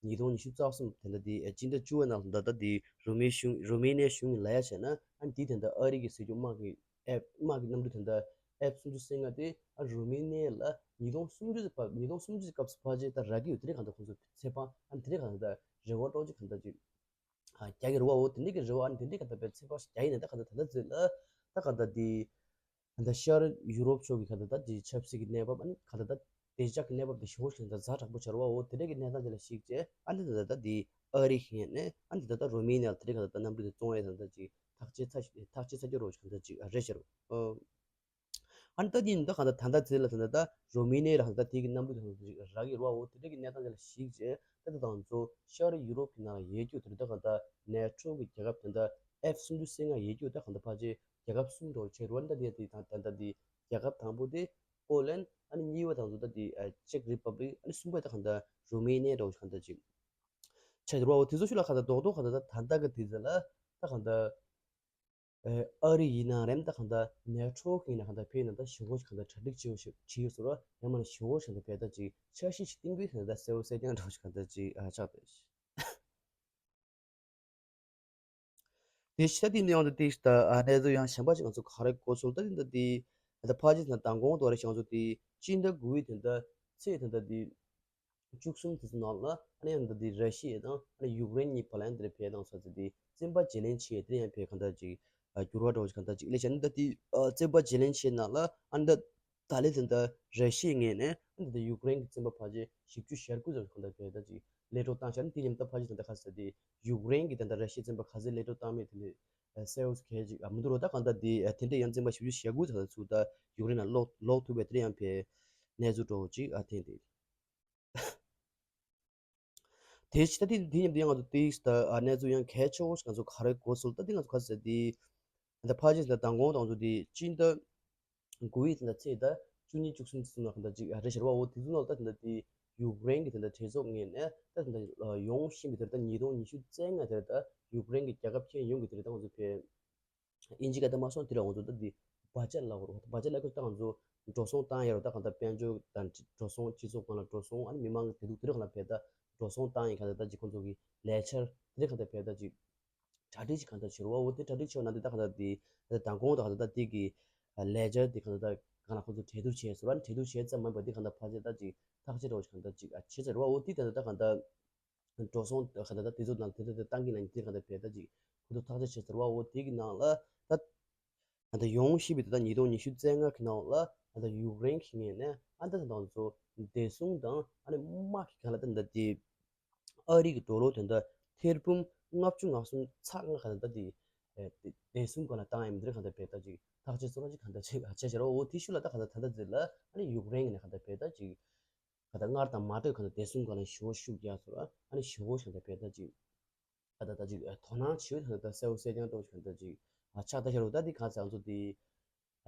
ཉིས་སྟོང་ཉི་ཤུ་རྩ་གསུམ་དེ་འདྲ་དེ་སྤྱི་ཟླ་བཅུ་པའི་ནང་ལ་ད་ལྟ་དེ་རོ་མེ་གཞུང་རོ་མེ་ནི་ཡའི་གཞུང་གིས་ལབ་ཡ་བྱས་ན། ཨ་ནི་དེ་དེ་འདྲ་ཨ་རི་གི་སྲིད་སྐྱོང་དམག་གི་ཨེབ་དམག་གི་གནམ་གྲུ་དེ་འདྲ་ཨེཕ་སུམ་ཅུ་སོ་ལྔ་དེ་ཨ་རོ་མེ་ནི་ཡ་ལ་ཉིས་སྟོང་སུམ་ཅུ་ཙམ་བར་ཉིས་སྟོང་སུམ་ཅུ་ཙམ་སྐབས་སུ་ཕལ་ཆེར་ད་རག་གི་ཡོད། དེ་རིང་གང་ལྟར་ཁོང་ཚོ་ཚེ་ཕང་ཨ་ནི་དེ་རིང་གང་ལྟར་རེ་བ་འདྲ་བོ་ཅིག་གང་ལྟར་ཅིག་ཨ་རྒྱག་གི་རེད་བ། འོ་དེ་འདྲ་གི་རེད་བ། ཨ་ནི་དེ་འདྲ་ག་ད་བས་ཚེ་ཕར་ཞིག་རྒྱག་ཡིན་ན་ད་ག་ད་ད་ལྟ་ཚེ་ལ་ད་ག་ད་དེ་ད་ལྟ་ཤར་ཡུ་རོབ་ཕྱོགས་ཀྱི་ག་ད་ད་དེ་ཆབ་སྲིད་ཀྱི་གནས་བབ། ཨ་ནི་ག་ད་ད་བདེ་འཇགས་ཀྱི་གནས་བབ་དེ་ཞེ་པོ་ཞིག་ད་ཛ་དྲག་པོ་ཆགས་རེད་བ། འོ་དེ་འདྲ་གི་གནས་སྟངས་དེ་ལ་གཞིགས་བྱས། ཨ་ནི་ད་ད་ད་དེ་ཨ་རི་གི་ངོས་ནས་ཨ་ནི་ད་ད་ད་རོ་མེ་ནི་ཡ་ལ་དེ་འདྲ་ག་ད་ད་གནམ་གྲུ་དེ་བཙོང་ཡས་ད་ད་ཅིག་ཐག་བཅད་ཚར་ཐག་བཅད་ཚར་གྱི་རེད་བ། ཅིག་ག་ད་ཅིག་རེད་ཤག་རེད། ཨ། ཨ་ནི་ད་དེ་ཡིན་ད་ག་ད་ད་ལྟ་ཚེ་ལ་ད་ད་ད་རོ་མེ་ནི་ཡ་ལ་ག་ད་ད་དེ་གི་གནམ་གྲུ་དང་ཅིག་རག་གི་རེད་བ། འོ་དེ་འདྲ་གི་གནས་སྟངས་དེ་ལ་གཞིགས་བྱས། ད་ད་དང་ཚོ་ཤར་ཡུ་རོབ་ཀྱི་ནང་ལ་ཡོད་རྒྱུ་དེ་ད་ག་ད་ནེ་ཊོ་གི་རྒྱལ་ཁབ་དེ་འདྲ་ཨེཕ་སུམ་ཅུ་སོ་ལྔ་ཡོད་རྒྱུ་ད་ག་ད་ཕལ་ཆེར་རྒྱལ་ཁབ་གསུམ་འདྲ་བོ་ཆགས་རེད་བ། ད་དེ་དེ་ད་ད་ད་དེ་རྒྱལ་ཁབ་དང་པོ་དེ་པོ་ལན། ཨ་ནི་གཉིས་པ་དང་ཚོ་ད་དེ་ཅེག་རི་པབ་ལིག་ཨ་ནི་གསུམ་པ་ད་ག་ད་རོ་མེ་ནི་ཡ་འདྲ་བོ་ག་ད་ཅིག་ཆགས་རེད་བ། འོ་དེ་ཚོ་ཤུལ་ལ་ག་ད་རྡོག་རྡོག་ག་ད་ད་ད་ད་ག་དེ་ཚོ་ལ་ད་ག་ད། ཨ་རི་ཡིན་ན་རེད། ད་གང་ལྟར་ནེ་ཊོ་གི་ནང་གང་ལྟར་ཕེབས་ན་ད་ཞེ་པོ་ཞིག་གང་ལྟར་གྲ་སྒྲིག་བྱེད་ཡོད་ཞིག་བྱེད་ཡོད་ཟེར་བ། ཡང་མིན་ན་ཞེ་པོ་ཞིག་གང་ལྟར་ཕེབས་ད་ཅིག་འཆར་གཞི་ཞིག་བཏིང་དགོས་ཟེར་ན་ད་གསལ་བོ་གསལ་རྐྱང་འདྲ་བོ་ཞིག་གང་ལྟར་ཅིག་ཨ་ཆགས་བསྡད་ཤག་དེ་ཕྱི་ད་དེ་ནས་ཡང་ད་དེ་ད་ཨ་གནས་ཚུལ་ཡང་གཞན་པ་ཞིག་ང་ཚོ་ག་རེ་གོ་ཚུལ་ད་དེ་ད་དེ་ད་ཕལ་ཆེར་ད་མདང་དགོང་དུ་བ་རེ་ཞིག་ང་ཚོ་དེ་སྤྱི་ཟླ་དགུ་པའི་དེ་ད་ཚེས་དེ་ད་དེ། བཅུ་གསུམ་དེ་ཚོ་ནང་ལ་ཨ་ནི་ཡང་ད་དེ་ར་ཤི་ཡ་དང་ཨ་ནི་ཡུཀ་རེན་གཉིས་བར་ལ་ཡང་དེར་ཕེབས་དང་ས་ཚེ་དེ་བཙན་པ་བརྗེ་ལེན་བྱས་དེར་ཡང་ཕེབས་གང་ལྟར་ཅིག་འགྱུར་བ་འདྲ་བོ་ཞིག་གང་ལྟར་ཅིག་སླེབས་ཤག་ཨ་ནི་ད་དེ་བཙན་པ་བརྗེ་ལེན་བྱས་ནང་ལ་ཨ་ནི་ད་ད་ལེ་དེ་འདྲ་ར་ཤི་ཡའི་ངོས་ནས་ཨ་ནི་ད་ཡུཀ་རེན་གྱི་བཙན་པ་ཕལ་ཆེར་བཞི་བཅུ་ཞེ་དགུ་ཙམ་གང་ལྟར་ཕེབས་ད་ཅིག་ལས་འཕྲོ་བཏང་ཤག་ཨ་ནི་དེ་ཉིན་ད་ཕལ་ཆེར་ད་ལྟ་ག་ས་དེ་ཡུཀ་རེན་གྱི་ད་ལྟ་ར་ཤི་ཡའི་བཙན་པ་ག་ཚད་ལས་འཕྲོ་བཏང་མེད་དེ་ལས་གསལ་བོ་གལ་ཅིག་མི་འདུག་རོ། ད་གང་ལྟར་དེ་དེ་འདྲ་ཡང་བཙན་པ་བཞི་བཅུ་ཞེ་དགུ་ཙམ་ཚུར་ད་ཡུཀ་རེན་ལ་ལོག་ལོག་ཐུབ་པའི་དེ་འདྲ་ཡང་ཕེབས་གནས་ཚུལ་འདྲ་བོ་ཅིག་ཨ་ཐེངས་དེ། དེ་ཕྱི་ད་དེ་དེ་མཉམ་དུ་ཡང་ང་ཚོ་དེ་ད་ཨ་གནས་ཚུལ་ཡང་གལ་ཆེ་བོ་ཞིག་ང་ཚོ་ག་རེ་གོ་ཚུལ་ད་དེ་ང་ཚོ་ག་ཚོད་དེ་ད་ཕལ་ཆེར་ད་མདང་དགོང་དང་ཚོ་དེ་སྤྱི་ཟླ་དགུ་པའི་དེ་འདྲ་ཚེས་ད་བཅུ་གཉིས་བཅུ་གསུམ་ཚོ་ནང་ག་འདྲ་ཅིག་ཨ་རེད་ཤག་རེད་བ། འོ་དེ་ཚོ་ནང་ད་དེ་འདྲ་དེ་ཡུཀ་རེན་གྱི་དེ་འདྲ་གྲོས་ཚོགས་ངོས་ནས་ད་དེ་འདྲ་ཡོང་བཞིན་པའི་དེ་ད་ཉིས་སྟོང་ཉི་ཤུ་རྩ་ལྔ་དེར་ད་ཡུཀ་རེན་གྱི་རྒྱལ་ཁབ་ཁྱོན་ཡོངས་ཀྱི་དེ་འདྲ་ད་ང་ཚོ་ཕེབས། དབྱིན་ཇི་སྐད་དུ་མ་སོང་དེ་ལ་ང་ཚོ་ད་འདི་བ་ཇེཊ་ལབ་དགོས་རེད། བ་ཇེཊ་ལབ་དགོས་ད་ང་ཚོ་འགྲོ་སོང་བཏང་ཡ་རོ། ད་གང་ལྟར་དཔལ་འབྱོར་དང་འགྲོ་སོང་སྤྱི་ཚོགས་སྒང་ལ་འགྲོ་སོང་ཨ་ནི་མི་མང་གི་བདེ་སྡུག་དེ་རིགས་གང་ལ་བས་ད་འགྲོ་སོང་བཏང་ཡིན་གང་ལྟར་ད་ཅིག་ཁོང་ཚོ་གི་ལས་འཆར་དེ་རིགས་གང་ལྟར་བས་ད་ཅིག་གྲ་སྒྲིག་ཅིག་གང་ལྟར་བྱེད་རོགས། འོ་དེ་གྲ་སྒྲིག་བྱེད་ན་འདི་ད་གང་ལྟར་འདི་ད་མདང་དགོང་ད་གང་ལྟར་ད་འདི་གི་ལས་འཆར་འདི་གང་ལྟར་ད་གང་ལ་ཁོང་ཚོ་གྲོས་བསྡུར་བྱས་སོང་ར། གྲོས་བསྡུར་བྱས་ཙམ་མ་ཡིན་པ་འདི་གང་ལྟར་ཕལ་ཆེར་ད་ཅིག་ཐག་གཅོད་རོགས་ཅིག་གང་ལྟར་ཅིག་བྱས་ཚར་རོགས། འོ་དེ་ད་ད་གང་ལྟར། འགྲོ་སོང་ག་ད་ད་དེ་ཚོ་ནང་དེ་ད་ད་བཏང་གི་ན་དེ་ག་ད་བས་ད་ཅིག་ཁོ་ཚོ་ཐག་གཅོད་བྱས་ཚར་བ། འོ་དེ་གི་ནང་ལ་ད་ད་ད་ཡོང་བཞིན་པའི་ད་ད་ཉིས་སྟོང་ཉི་ཤུ་རྩ་ལྔ་གི་ནང་ལ་ད་ད་ཡུཀ་རེན་གི་ངོས་ནས་ཨ་ད་ད་ང་ཚོ་བདེ་སྲུང་དང་ཨ་ནི་དམག་གི་ག་ལ་ད་ད་དེ་ཨ་རི་གི་ཌོ་ལར་དེ་ད་ཐེར་འབུམ་ལྔ་བཅུ་ང་གསུམ་ཚེག་ལྔ་ག་ད་ད་དེ་བདེ་སྲུང་ག་ལ་བཏང་ཡ་མི་འདིར་ག་ད་བས་ད་ཅིག་ཐག་གཅོད་ཚོ་ར་ཅིག་ག་ད་ཅིག་ཨ་ཆ་བྱས་ར། འོ་དེ་ཤུལ་ལ་ད་ག་ད་ད་ད་ཟེར་ལ་ཨ་ནི་ཡུཀ་རེན་གི་ནས་ག་ད་བས་ད་ཅིག་ག་ད་སྔར་དང་མ་འདྲ་ག་ད་བདེ་སྲུང་སྒང་ལ་ཞེ་པོ་ཤུགས་རྒྱག་སོང་ར། ཨ་ནི་ཞེ་པོ་ཞིག་ད་བས་ད་ཅིག་ག་ད་ད་ཅིག་དོ་སྣང་བྱེད་ད་ད་གསལ་བོ་གསལ་རྐྱང་འགྲོ་ཞིག་ད་ཅིག་ཨ་ཆགས་ད་ཤར་རོ། ད་འདི་ག་ཚ་ང་ཚོ་དེ་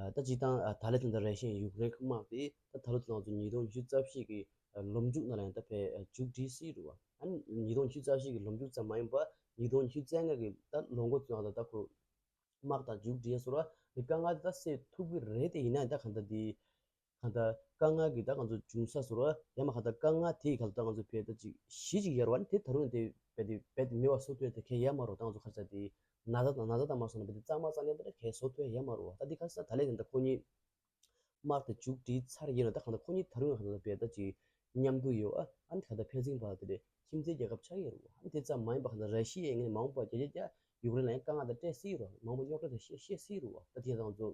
ཨ་ད་ཅིག་དང་ཨ་ད་ལེ་དང་ད་རེ་ཞིང་ཡུཀ་རེན་གི་དམག་དེ་ད་ད་ལོ་དེ་ང་ཚོ་ཉིས་སྟོང་ཉི་ཤུ་རྩ་བཞི་གི་ལོ་མཇུག་ནང་ལ་ཡང་ད་བས་མཇུག་སྒྲིལ་སྲིད་རུ་བ། ཨ་ནི་ཉིས་སྟོང་ཉི་ཤུ་རྩ་བཞི་གི་ལོ་མཇུག་ཙམ་མ་ཡིན་པ་ཉིས་སྟོང་ཉི་ཤུ་རྩ་ལྔ་གི་ད་ལོ་འགོ་ཚུན་ད་ད་ཁོ་དམག་དང་མཇུག་སྒྲིལ་སོང་ར། དེ་དཀའ་ངལ་དེ་ད་སེལ་ཐུབ་ཀྱི་རེད། དེ་ཡིན་ན་ད་གང་ལྟར་དེ་གང་ལྟར་དཀའ་ངལ་གྱི་ད་ང་ཚོ་འབྱུང་ས་སོང་ར། ཡང་མ་གང་ལྟར་དཀའ་ངལ་དེའི་ག་ལ་ད་ང་ཚོ་བས་ད་ཅིག་གཞི་ཅིག་ཡོད་ར་བ། ནི་དེ་ད་རུང་དེ་བས་དེ་བས་དེ་མེད་པ་བཟོ་ཐུབ་ཡ་དེ་གལ་ཡོད་མ་རེད། ད་ང་ཚོ་ཁ་ས་དེ་ན་ཚ་དང་ན་ཚ་དང་མ་སོང་ན་བས་དེ་གཙང་མ་གཙང་རྐྱང་དེ་འདྲ་གལ་བཟོ་ཐུབ་ཡ་ཡོད་མ་རེད་བ། ད་དེ་ཁ་ས་ད་ལས་དེ་འདྲ་ཁོ་གཉིས་དམག་དེ་མཇུག་སྒྲིལ་ཚར་ཡིན་ན་ད་གང་ལྟར་ཁོ་གཉིས་ད་རུང་གང་ལྟར་བས་ད་ཅིག་མཉམ་དུ་ཡོད་ཨ། ཨ་ནི་གང་ལྟར་ཕན་ཚུན་བར་དེ་རེད་ཁྱིམ་མཚེས་རྒྱལ་ཁབ་ཆགས་ཡོད་རེད་བ། ཨ་ནི་དེ་ཙམ་མ་ཡིན་པ་གང་ལྟར་ར་ཤི་ཡའི་ངོས་ནས་མ་འོངས་པ་བརྒྱ་ཆ་བརྒྱ་ཡུཀ་རེན་ལ་ཡང་དཀའ་ངལ་དེ་སྤྲད་སྲིད་རེད་བ། མང་པོ་རྙོག་དྲ་དེ་བཤད་བཤད་སྲིད་རེད་བ། ད་དེ་ང་ཚོ་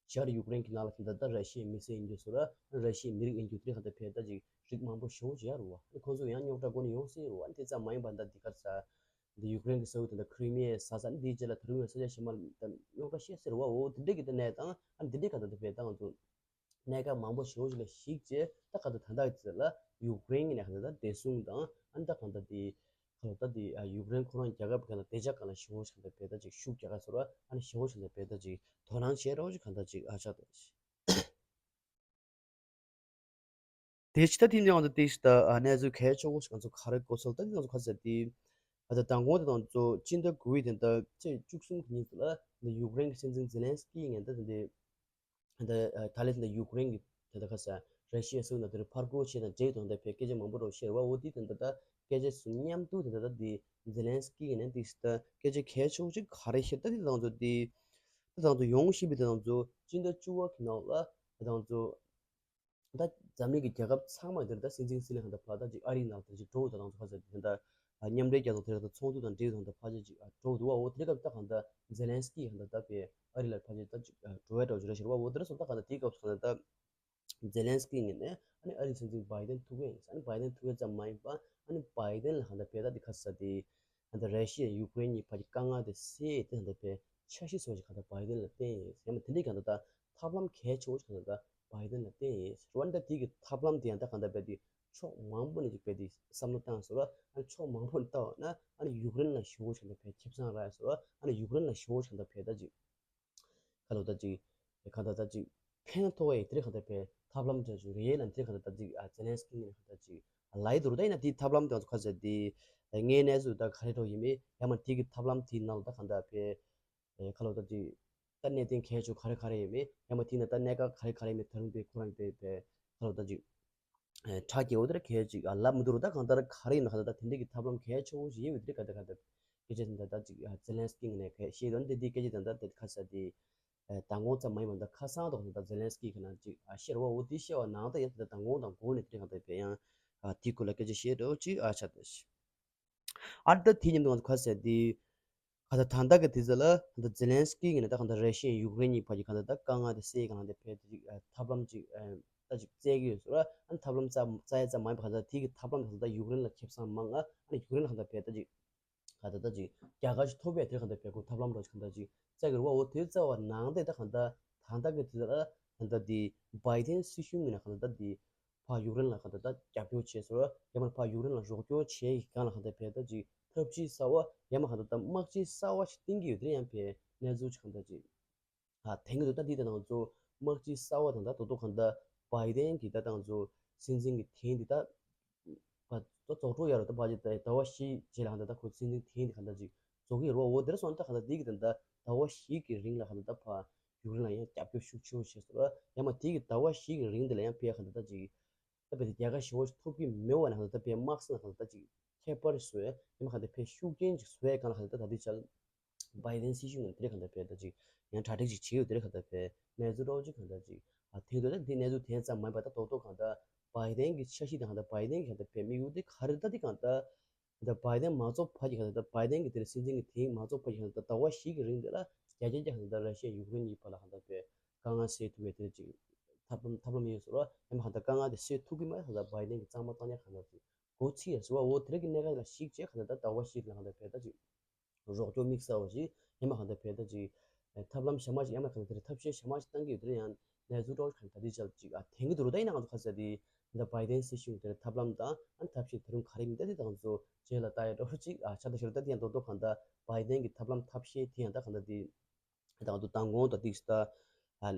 ཤར་ཡུཀ་རེན་གྱི་ནང་ལ་གང་ལྟར་ད་ར་ཤི་ཡའི་མི་སེར་ཡིན་རྒྱུ་སོང་ར། ར་ཤི་ཡའི་མི་རིགས་ཡིན་རྒྱུ་དེ་གང་ལྟར་བས་ད་ཅིག་ རིགས་མང་པོ་ཞེ་པོ་ཅིག་ཡོད་རེད་བ། ཨ་ནི་ཁོང་ཚོ་ཡང་རྙོག་དྲ་འགོ་ནས་ཡོང་སྲིད་རེད་བ། ཨ་ནི་དེ་ཙམ་མ་ཡིན་པ་ད་འདི་ག་རེ་ཟེར། འདི་ཡུཀ་རེན་གྱི་ས་ཁུལ་དེ་འདྲ་ཁྲི་མི་ཡའི་ས་ས་འདི་རྗེས་ལ་དེ་རིང་བའི་ས་ཆ་གཞན་པ་ལ་ད་རྙོག་དྲ་བཤད་སྲིད་རེད་བ། འོ་དེ་འདྲས་ཀྱི་ད་གནས་སྟངས་ཨ་ནི་འདི་འདྲས་ག་ད་དེ་བས་ད་ང་ཚོ་གནད་འགག་མང་པོ་ཞེ་པོ་ཞིག་ལ་གཞིགས་བྱས་ད་ག་ད་ད་ལྟ་གི་ཚེ་ལ་ཡུཀ་རེན་གྱི་ནས་ག་ད་ད་བདེ་སྲུང་དང་ཨ་ནི་ད་ག་ད་དེ་ག་ད་ད་དེ་ཡུཀ་རེན་ཁོ་རང་རྒྱལ་ཁབ་ག་ད་བདེ་འཇགས་ག་ལ་ཞེ་པོ་ཞིག་ག་ད་བས་ད་ཅིག་ཤུགས་རྒྱག་ག་ཚོར་བ་ཨ་ནི་ཞེ་པོ་ཞིག་ད་བས་ད་ཅིག་དོ་སྣང་བྱས་རོགས་ཅིག་ག་ད་ཅིག་ཨ་ཆགས་ད། དེ་ཕྱི་ད་ཐེངས་ང་ཚོ་དེ་ཕྱི་ད་གནས་ཚུལ་གལ་ཆེ་བོ་ཞིག་ང་ཚོ་ག་རེ་གོ་སོང་ད་ང་ཚོ་ཁ་ཟེར་ཏེ། ད་ལྟ་མདང་དགོང་དེ་ང་ཚོ་སྤྱི་ཟླ་དགུ་པའི་དེ་ད་ཚེས་བཅུ་གསུམ་གྱི་ཉིན་དེ་ལ་འདི་ཡུཀ་རེན་གྱི་སྲིད་འཛིན་ཛེ་ལན་སི་ཀི་ངས་ད་དེ་འདི་ད་ད་ལས་དེ་ད་ཡུཀ་རེན་གྱི་དེ་ད་ཁ་ཟེར་ར་ཤི་ཡ་སྲིད་འཛིན་དེར་ཕར་རྒོལ་བྱས་དང་འབྲེལ་དང་ད་ཕེ་སྐད་ཆ་མང་པོ་རོ་བཤད་ར་བ། འོ་དེ་དེ་ད་ད་སྐད་ཆ་སུ་མཉམ་དུ་དེ་ད་ད་དེ་ཛེ་ལན་སི་ཀི་ངས་ནས་དེ་ད་སྐད་ཆ་གལ་ཆེ་བོ་ཅིག་ག་རེ་བཤད་ད་དེ་ད་ང་ཚོ་དེ་ད་ང་ཚོ་ཡོང་བཞིན་པའི་དེ་ང་ཚོ་སྤྱི་ཟླ་བཅུ་པ་གི་ནང་ལ་ད་ང་ཚོ། ད་འཛམ་གླིང་གི་རྒྱལ་ཁབ་ཚང་མ་དེར་ད་སྲིད་འཛིན་སྲིད་བློན་གང་ལྟར་ཕར་ད་ཅིག་ཨ་རིའི་ནང་དེར་ཅིག་འགྲོ་དང་ཚོ་ཁ་ཟེར་དེ་ད་མཉམ་འབྲེལ་རྒྱལ་ཚོགས་དེར་ད་ཚོགས་འདུ་དང་འབྲེལ་དང་ད་ཕར་ཅིག་ཅིག་འགྲོ་འདུག་བ། འོ་དེ་སྐབས་ད་གང་ལྟར་ཛེ་ལན་སི་ཀི་གང་ལྟར་ད་པའི་ཨ་རི་ལ་ཕར་ཅིག་ད་ཅིག་འགྲོ་བའི་འགྲོ་ཅིག་རེ་ཞེར་བ། འོ་དེར་སོང་ད་གང་ལྟར་དེའི་སྐབས་སུ་གང་ལྟར་ད་ཛེ་ལན་སི་ཀི་ངོས་ནས་ཨ་ནི་ཨ་རིའི་སྲིད་འཛིན་བྷའི་ཏན་ཐུག་གི་ཡིན། ཨ་ནི་བྷའི་ཏན་ཐུག་གི་ཙམ་མ་ཡིན་པ་ཨ་ནི་བྷའི་ཏན་ལ་གང་ལྟར་ཕེ་ད་དེ་ཁ་ས་དེ་གང་ལྟར་ར་ཤི་ཡ་ཡུཀ་རེན་གཉིས་བར་གྱི་དཀའ་ངལ་དེ་སེལ་ཏེ་གང་ལྟར་ཕེ་འཆར་གཞི་བཟོ་ཞིག་གང་ལྟར་བྷའི་ཏན་ལ་བསྟན་ཡིན། ཡང་མ་དེ་འདྲའི་གང་ལྟར་ད་ཐབས་ལམ་གལ་ཆེ་བོ་ཞིག་གང་ལྟར་ད་བྷའི་ཏན་ལ་བསྟན་ཡིན། རེད་བ། ད་དེ་གི་ཐབས་ལམ་དེ་ཡང་ད་གང་ལྟར་ཕེ་དེ་ཕྱོགས་མང་པོ་ནས་ཅིག་ཕེ་དེ་བསམ་བློ་བཏང་ཟེར་བ། ཨ་ནི་ཕྱོགས་མང་པོ་ནས་བལྟ་བ་ན་ཨ་ནི་ཡུཀ་རེན་ལ་ཞེ་པོ་ཞིག་གང་ལྟར་ཕེ་ཁེ་བཟང་རག་ཟེར་བ། ཨ་ནི་ཡུཀ་རེན་ལ་ཞེ་པོ་ཞིག་གང་ལྟར་ཕེ་ད་ཅིག་ཁ་ལོ་ད་ཅིག་གང་ལྟར་ད་ཅིག་ཕན་ཐོགས་ཡས་དེ་རིགས་གང་ལྟར་ཕེ་ཐབས་ལམ་འདྲ་ཅིག་རེད་ལ། དེ་རིགས་གང་ལྟར་ད་ཅིག་ཨ་ཛེ་ལན་སི་ཀི་ངོས་ནས་གང་ལྟར་ཅིག་ལབ་ཡི་འདུག་ར། ད་ཡིན་ན་དེའི་ཐབས་ལམ་དེ་ཚོ་ཁ་ཟེར་དེ་ངའི་གནས་ཚུལ་ད་ག་རེ་འགྲོ་ཡིན་མིན་ཡང་མ་དེ་གི་ཐབས་ལམ་དེའི་ནང་ལ་ད་གང་ལྟར་ཕེ་ཁ་ལོ་ད་ཅིག་ད་གནད་དོན་གལ་ཆེ་ག་རེ་ག་རེ་ཡིན་མིན་ཡང་མ་དེ་ན་ད་གནད་འགག་ག་རེ་ག་རེ་ཡིན་མིན་ད་རུང་དེ་ཁོ་རང་དེ་ཕེ་ཁ་ལོ་ད་ཅིག་ཁྲ་རྒྱལ་བོ་དེར་གལ་ཅིག་ལབ་མི་འདུག་ར། ད་གང་ལྟར་ག་རེ་ཡིན་ན་གང་ལྟར་ད་དེ་འདྲའི་གི་ཐབས་ལམ་གལ་ཆེ་བོ་ཞིག་ཡོད་དེ་ག་ད་ག་ད་སྐད་ཆ་དེ་འདྲ་ད་ཅིག་ཛེ་ལན་སི་ཀི་ངོས་ནས་གལ་བཤད་དོན་དེ་དེའི་སྐད་ཆ་དེ་འདྲ་དེ་ཁ་ས་དེ་མདང་དགོང་ཙམ་མ་ཡིན་པ་ད་ཁ་སང་དང་ད་ཛེ་ལན་སི་ཀི་གི་ནང་ཅིག་ཨ་བཤད་ར་བ། འོ་དེ་བཤད་བ་ནང་ད་ཡང་ད་མདང་དགོང་དང་དགོང་ནས་དེ་གང་ལྟར་ཕེ་ཡང་ཨ་དེའི་སྐོར་ལ་སྐད་ཆ་བཤད་འགྲོ་ཅིག་ཨ་ཆ་ད་ཤི། ཨ་ད་དེ་མཉམ་དུ་ང་ཚོ་ཁ་ཟེར་དེ་ག་ད་ད་ལྟ་གི་དུས་ཚོད་ལ་ག་ད་ཛེ་ལན་སི་ཀི་གི་ནས་ད་ག་ད་ར་ཤི་ཡ་ཡུཀ་རེན་གཉིས་བར་གྱི་ག་ད་ད་དཀའ་ངལ་དེ་སེལ་གང་ལ་དེ་ཕེ་དེ་ཅིག་ཨ་ཐབས་ལམ་ཅིག་ཨ་ད་ཅིག་བཙལ་གི་ཡོད་ཟེར་བ། ཨ་ཐབས་ལམ་བཙལ་བཙལ་ཡ་ཙམ་མ་ཡིན་པ་ག་ད་དེ་གི་ཐབས་ལམ་ག་ད་ད་ཡུཀ་རེན་ལ་ཁེ་བཟང་མང་ང་ཨ་ནི་ཡུཀ་རེན་ལ་ག་ད་ཕེ་ད་ཅིག་ག་ད་ད་ཅིག་རྒྱལ་ཁ་ཅིག་ཐོབ་པའི་དེ་ག་ད་ཕེ་ཁོ་ཐབས་ལམ་རོ་ཅིག་ག་ད་ཅིག་བཙལ་གི་རེད་བ། འོ་དེ་བཙལ་བ་ནང་དེ་ད་ག་ད་ད་ལྟ་གི་དུས་ཚོད་ལ་ག་ད་དེ་བྷའི་ཏན་སྲིད་གཞུང་གི་ནས་ག་ད་ད་དེ་ཕར་ཡུཀ་རེན་ལ་གང་ལྟར་ད་རྒྱབ་སྐྱོར་བྱས་སོང་། ཡང་མིན་ཕར་ཡུཀ་རེན་ལ་རོགས་སྐྱོར་བྱས་ཡི་སྒང་ལ་གང་ལྟར་ཕེ་ད་ཅིག་ཐབས་ཇུས་གསར་བ་ཡང་མིན་གང་ལྟར་ད་དམག་སྤྱི་གསར་བ་ཞིག་བཏིང་གི་ཡོད་དེ་ཡང་ཕེ་གནས་ཚུལ་ཅིག་གང་ལྟར་ཅིག་ཨ་དེང་གི་འདུག་ད་འདི་ད་ང་ཚོ་དམག་སྤྱི་གསར་བ་དང་ད་དོ་དོ་གང་ལྟར་བྷའི་ཏན་གྱི་ད་ད་ང་ཚོ་སྲིད་འཛིན་གྱི་དེང་འདི་ད་བ་ད་རྫོགས་འགྲོ་ཡ་རོ་ད་བ་ཅི་ད་ཟླ་བ་བཞི་རྗེས་ལ་གང་ལྟར་ད་ཁོ་སྲིད་འཛིན་དེང་འདི་གང་ལྟར་ཅིག་རྫོགས་ཀྱི་ཡོད་རེད་བ། འོ་དེར་སོང་ད་གང་ལྟར་འདི་གི་ད་ད་ཟླ་བ་བཞི་གི་རིང་ལ་གང་ལྟར་ད་ཕར་ཡུཀ་རེན་ལ་ཡང་རྒྱབ་སྐྱོར་ཤུགས་ཆེ་བོ་བྱས་སོང་ར། ཡང་མ་དེ་གི་ཟླ་བ་བཞི་གི་རིང་འདི་ལ་ཡང་ཕེ་གང་ལྟར་ད་ཅིག་ད་ཕེ་དེ་རྒྱལ་ཁ་ཞེ་བོ་ཞིག་ཐོབ་ཀྱི་མེད་བ་ན་གང་ལྟར་ད་ཕེ་དམག་སའི་ནང་གང་ལྟར་ད་ཅིག་ཁྱད་པར་བཟོས་ཡང་མ་གང་ལྟར་ཕེ་ཤུགས་རྐྱེན་ཅིག་བཟོས་ཡ་གང་ལ་གང་ལྟར་ད་དེ་ཆ་བྷའི་ཏན་སྲིད་གཞུང་ནས་དེ་རེད་གང་ལྟར་ཕེ་ད་ཅིག་ཡང་གྲ་སྒྲིག་ཅིག་བྱེད་ཡོད་དེ་རེད་གང་ལྟར་ཕེ་གནས་ཚུལ་རོགས་ཅིག་གང་ལྟར་ཅིག་ཨ་དེ་འདོད་ད་དེ་གནས་ཚུལ་དེ་ཙམ་མ་ཡིན་པ་ད་རྡོག་རྡོག་གང་ལྟར་བྷའི་ཏན་གྱི་འཆར་གཞི་དང་གང་ལྟར་བྷའི་ཏན་གྱི་གང་ལྟར་ཕེ་དམིགས་ཡུལ་དེ་ག་རེ་ད་དེ་གང་ལྟར་ད་བྷའི་ཏན་མ་རྫོགས་བར་གྱི་གང་ལྟར་བྷའི་ཏན་གྱི་དེ་ལ་སྲིད་འཛིན་གྱི་དེ་མ་རྫོགས་བར་གྱི་གང་ལྟར་ཟླ་བ་བཞི་གི་རིང་དེ་ལ་བརྒྱ་ཆ་བརྒྱ་གང་ལྟར་ར་ཤི་ཡ་ཡུཀ་རེན་གཉིས་བར་ལ་གང་ལྟར་ཕེ་དཀའ་ངལ་སེལ་ཐུབ་པའི་དེ་ཅིག་ཐབས་ལམ་ཐབས་ལམ་ཡོད་ཟེར་བ་ཡང་མ་གང་ལྟར་དཀའ་ངལ་དེ་སེལ་ཐུབ་ཀྱི་མ་རེད། གང་ལྟར་བྷའི་ཏན་གྱི་གཙང་མ་བཏང་ཡ་གང་ལྟར་ཅིག་འགོ་ཚུགས་ཡ་ཟེར་བ། འོ་དེ་རིང་གི་གནད་འགག་ལ་གཞིགས་བྱས་གང་ལྟར་ད་ཟླ་བ་བཞི་ལ་གང་ལྟར་ཕེ་ད་ཅིག་རོགས་སྐྱོར་དམིགས་བསལ་བ་ཞིག་ཡང་མ་གང་ལྟར་ཕེ་ད་ཅིག་ཐབས་ལམ་གཞན་མ་ཞིག་ཡང་མ་གང་ལྟར་ཐབས་ཤེས་གཞན་མ་ཞིག་བཏང་གི་ཡོད་དེ་ཡང་གནས་ཚུལ་རོགས་གང་ལྟར་དེ་ཅག་ཅིག་ཨ་དེང་གི་འདུག་ར། ད་ཡིན་ན་ང་ཚོ་ཁ་ཟེར་དེ་ད་བྷའི་ཏན་སྲིད་གཞུང་དེར་ཐབས་ལམ་དང་ཨ་ཐབས་ཤེས་དེ་རིང་ག་རེ་མིན་ད་དེ་ད་ང་ཚོ་རྗེས་ལ་ལྟ་ཡ་འདྲ་བོ་ཅིག་ཨ་ཆ་ད་ཤོར་ད་དེ་ཡང་རྡོག་རྡོག་གང་ལྟར་བྷའི་ཏན་གྱི་ཐབས་ལམ་ཐབས་ཤེས་དེ་ཡང་ད་གང་ལྟར་དེ། ད་དུང་མདང་དགོང་དང་ཏིག་ད་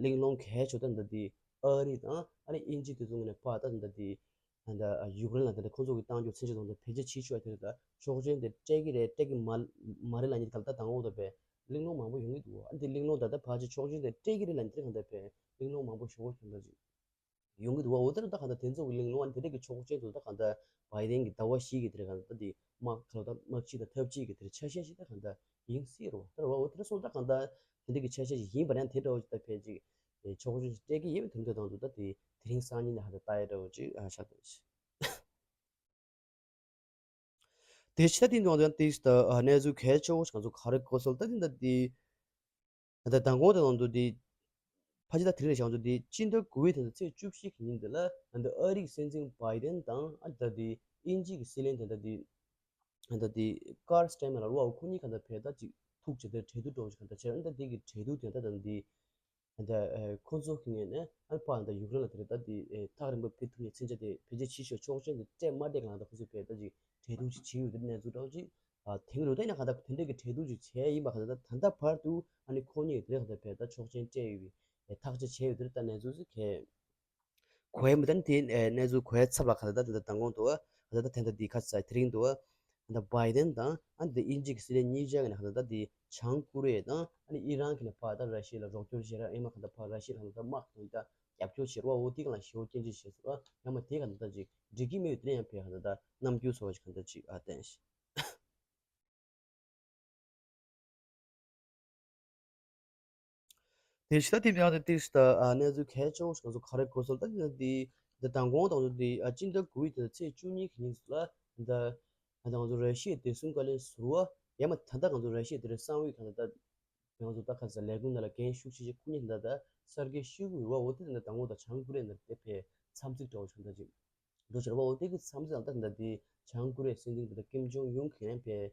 གླེང་སློང་གལ་ཆེ་ད་འདི་དེ་ཨ་རི་དང་ཨ་ནི་དབྱིན་ཇི་དེ་ཚོ་ངོས་ནས་ཕར་ད་འདི་དེ་ད་ཡུཀ་རེན་ལ་ད་ཁོང་ཚོ་གི་བཏང་རྒྱུ་མཚོན་ཆ་དང་ད་བེད་སྤྱོད་བྱེད་ཆོག་དེ་ད་ཆོག་མཆན་དེ་སྤྲད་ཀྱི་རེད་སྤྲད་ཀྱི་མ་མ་རེད་ལབ་མཁན་ག་ལ་ད་མདང་དགོང་ད་བས་གླེང་སློང་མང་པོ་ཡོང་གི་འདུག་ཨ་འདི་གླེང་སློང་ད་ད་ཕར་ཅིག་ཆོག་མཆན་དེ་སྤྲད་ཀྱི་རེད་ལབ་མཁན་དེ་ག་ད་བས་གླེང་སློང་མང་པོ་ཞེ་པོ་ཡོང་ད་ཅིག་ཡོང་གི་འདུག་བ། འོ་དེ་ལ་ད་གང་ལྟར་དེ་ཚོ་གི་གླེང་སློང་དེ་འདྲ་གི་ཆོག་མཆན་དུ་ད་གང་ལྟར་བྷའི་ཏན་གྱི་ཟླ་བ་བཞི་གི་དེ་རེད་གང་ལྟར་དེ་དམག་ཁ་ལོ་ད་དམག་སྤྱི་དང་ཐབས་ཇུས་ཀྱི་དེ་རེད་ཆ་ཤས་ཤིག་ད་གང་ལྟར་ཡིན་སྲིད་རོ། ད་ར་བ་འོ་དེ་འདྲ་སོང་ད་གང་ལྟར་དེ་འདྲ་གི་ཆ་ཤས་ཤིག་ཡིན་པ་ན་དེ་འདྲ་བ་ཞིག་ད་ཕལ་ཅིག་ཆོག་མཆན་ཞིག་སྤྲད་ཀྱི་ཡིན་པའི་དོན་དུ་དང་དུ་ད་དེ་དེ་རིང་སང་ཉིན་ནས་ཧ་ད་ལྟ་ཡ་འདྲ་བ་ཅིག་ཨ་ཆགས་འདུག་དེ་ཕྱི་ད་དེ་ནང་དུ་ཡང་དེ་ད་གནས་ཚུལ་གལ་ཆེ་བོ་ཞིག་ང་ཚོ་ག་རེ་གོ་སོང་ད་དེ་ད་དེ་ད་མདང་དགོང་དེ་ནང་དུ་དེ་ ཕལ་ཆེར་ད་དེ་རིང་ཞག་ཚོ་འདི་སྤྱི་ཟླ་དགུ་པའི་ད་ལྟ་ཚེས་བཅུ་བཞི་གི་ཉིན་འདི་ལ་ད་ལྟ་ཨ་རིའི་སྲིད་འཛིན་བྷའི་ཌེན་དང་ཨ་ད་ལྟ་དབྱིན་ཇི་གི་སྲིད་བློན་ད་ལྟ་དེ་ད་ལྟ་དེ་ཀར་སི་ཊར་མར་ལབ་རེད་བ། ཁོ་གཉིས་གང་ལྟར་ཕེབས་ད་ཅིག་ཐུག་བྱས་ཏེ་གྲོས་བསྡུར་འགྲོ་བཞིན་གང་ལྟར་བྱས། ཨ་ད་དེ་གི་གྲོས་བསྡུར་དེ་ད་ད་འདི་ད་ལྟ་ཁོ་ཚོ་གི་ངོས་ནས་ཨ་ཕར་ད་ཡུཀ་རེན་ལ་དེ་རེད་ད་དེ་ཐག་རིང་པོ་ཕེབས་ཐུབ་མཁན་མཚོན་ཆ་དེ་ཕལ་ཆེར་ཕྱི་ཕྱོགས་ཆོག་མཆན་དེ་སྤྲད་མ་སྤྲད་གང་ལྟར་ཁོ་ཚོས་ཕེབས་ད་ཅིག་གྲོས་བསྡུར་ཅིག་བྱས་ཡོད་དེ་གནས་ཚུལ་འདྲ་བོ་ཅིག་ཨ་དེང་རུ་ད་ཡིན་ན་གང་ལྟར་དེ་འདྲ་གི་གྲོས་བསྡུར་ཅིག་བྱས་ཡིན་པ་གང་ལྟར་ད་ད་ལྟ་བར་དུ་ཨ་ནི་ཁོ་གཉིས་དེ་རེད་གང་ལྟར་ཕེབས་ད་ཆོག་མཆན་སྤྲད་ཡོད་པའི་ཐག་གཅོད་བྱས་ཡོད་དེ་རེད་ད་གནས་ཚུལ་ཅིག་གས། གོ་ཡ་མི་ད་ནི་དེ་གནས་ཚུལ་གོ་ཡ་ཚབ་ལ་ག་ད་ད་ད་མདང་དགོང་དུ་ག་ད་ད་དེ་འདྲ་འདི་ཁ་ཚ་དེ་རིང་དུ་ད་བྷའི་ཌེན་དང་ཨ་འདི་དབྱིན་ཇི་གི་སྲིད་བློན་གཉིས་ཆ་གི་ནས་ག་ད་ད་འདི་བྱང་ཀོ་རི་ཡ་དང་ཨ་ནི་ཨི་རན་གི་ནས་ཕར་ད་ར་ཤི་ཡ་ལ་རོགས་སྐྱོར་བྱེད་ར་ཨེ་མ་ག་ད་ཕར་ར་ཤི་ཡ་ལ་ག་ད་དམག་དང་ད་རྒྱབ་སྐྱོར་བྱེད་ར་འོ་དེ་ག་ལ་ཞེ་བོ་སྐྱོན་བརྗོད་བྱེད་སོང་ར་ཡང་མ་དེ་ག་ད་ད་ཅིག་འགྲིག་གི་མེད་དེ་ཡང་ཕེ་ག་ད་ད་རྣམ་འགྱུར་སོགས་ཀྱི་ག་ད་ཅིག་ཨ་བསྟན་ཤིང་། དེ་ཕྱི་ད་དེ་མྱང་དེ་ཏིག་ད་ཨ་གནས་ཚུལ་གལ་ཆེ་བོ་ཞིག་ང་ཚོ་ག་རེ་གོ་སོང་ད་དེ་ད་དེ་ད་མདང་དགོང་དང་དེ་ཨ་སྤྱི་ཟླ་དགུ་པའི་དེ་ཚེས་བཅུ་གཉིས་ཀྱི་ཉིན་ཚོ་ལ་ད་ཨ་ད་ང་ཚོ་ར་ཤི་ཡའི་བདེ་སྲུང་བཀའ་བློན་ཟུར་པ་ཡང་མ་ད་ལྟ་ང་ཚོ་ར་ཤི་ཡའི་དེ་རེད་གསང་བའི་གང་ད་ད་ང་ཚོ་ད་ཁ་ས་ལས་ཁུངས་ནང་ལ་འགན་ཤུགས་ཆེ་ཆེ་ཁུར་མཁན་ད་ད་སར་གེ་ཤོའི་གུ་ཡོད་པ་འོ་དེ་ད་ད་མདང་དགོང་ད་བྱང་ཀོ་རི་ཡ་ནང་དེ་ཕེ་འཚམས་གཟིགས་འདྲ་བོ་ཞིག་ད་ཅིག་འགྲོ་ཆེ་ར་བ་འོ་དེ་གི་མཚམས་སུ་ད་ད་ད་དེ་བྱང་ཀོ་རི་ཡའི་སྲིད་འཛིན་ད་ད་ཀིམ་ཇོང་ཡུང་གི་ནས་ཕེ།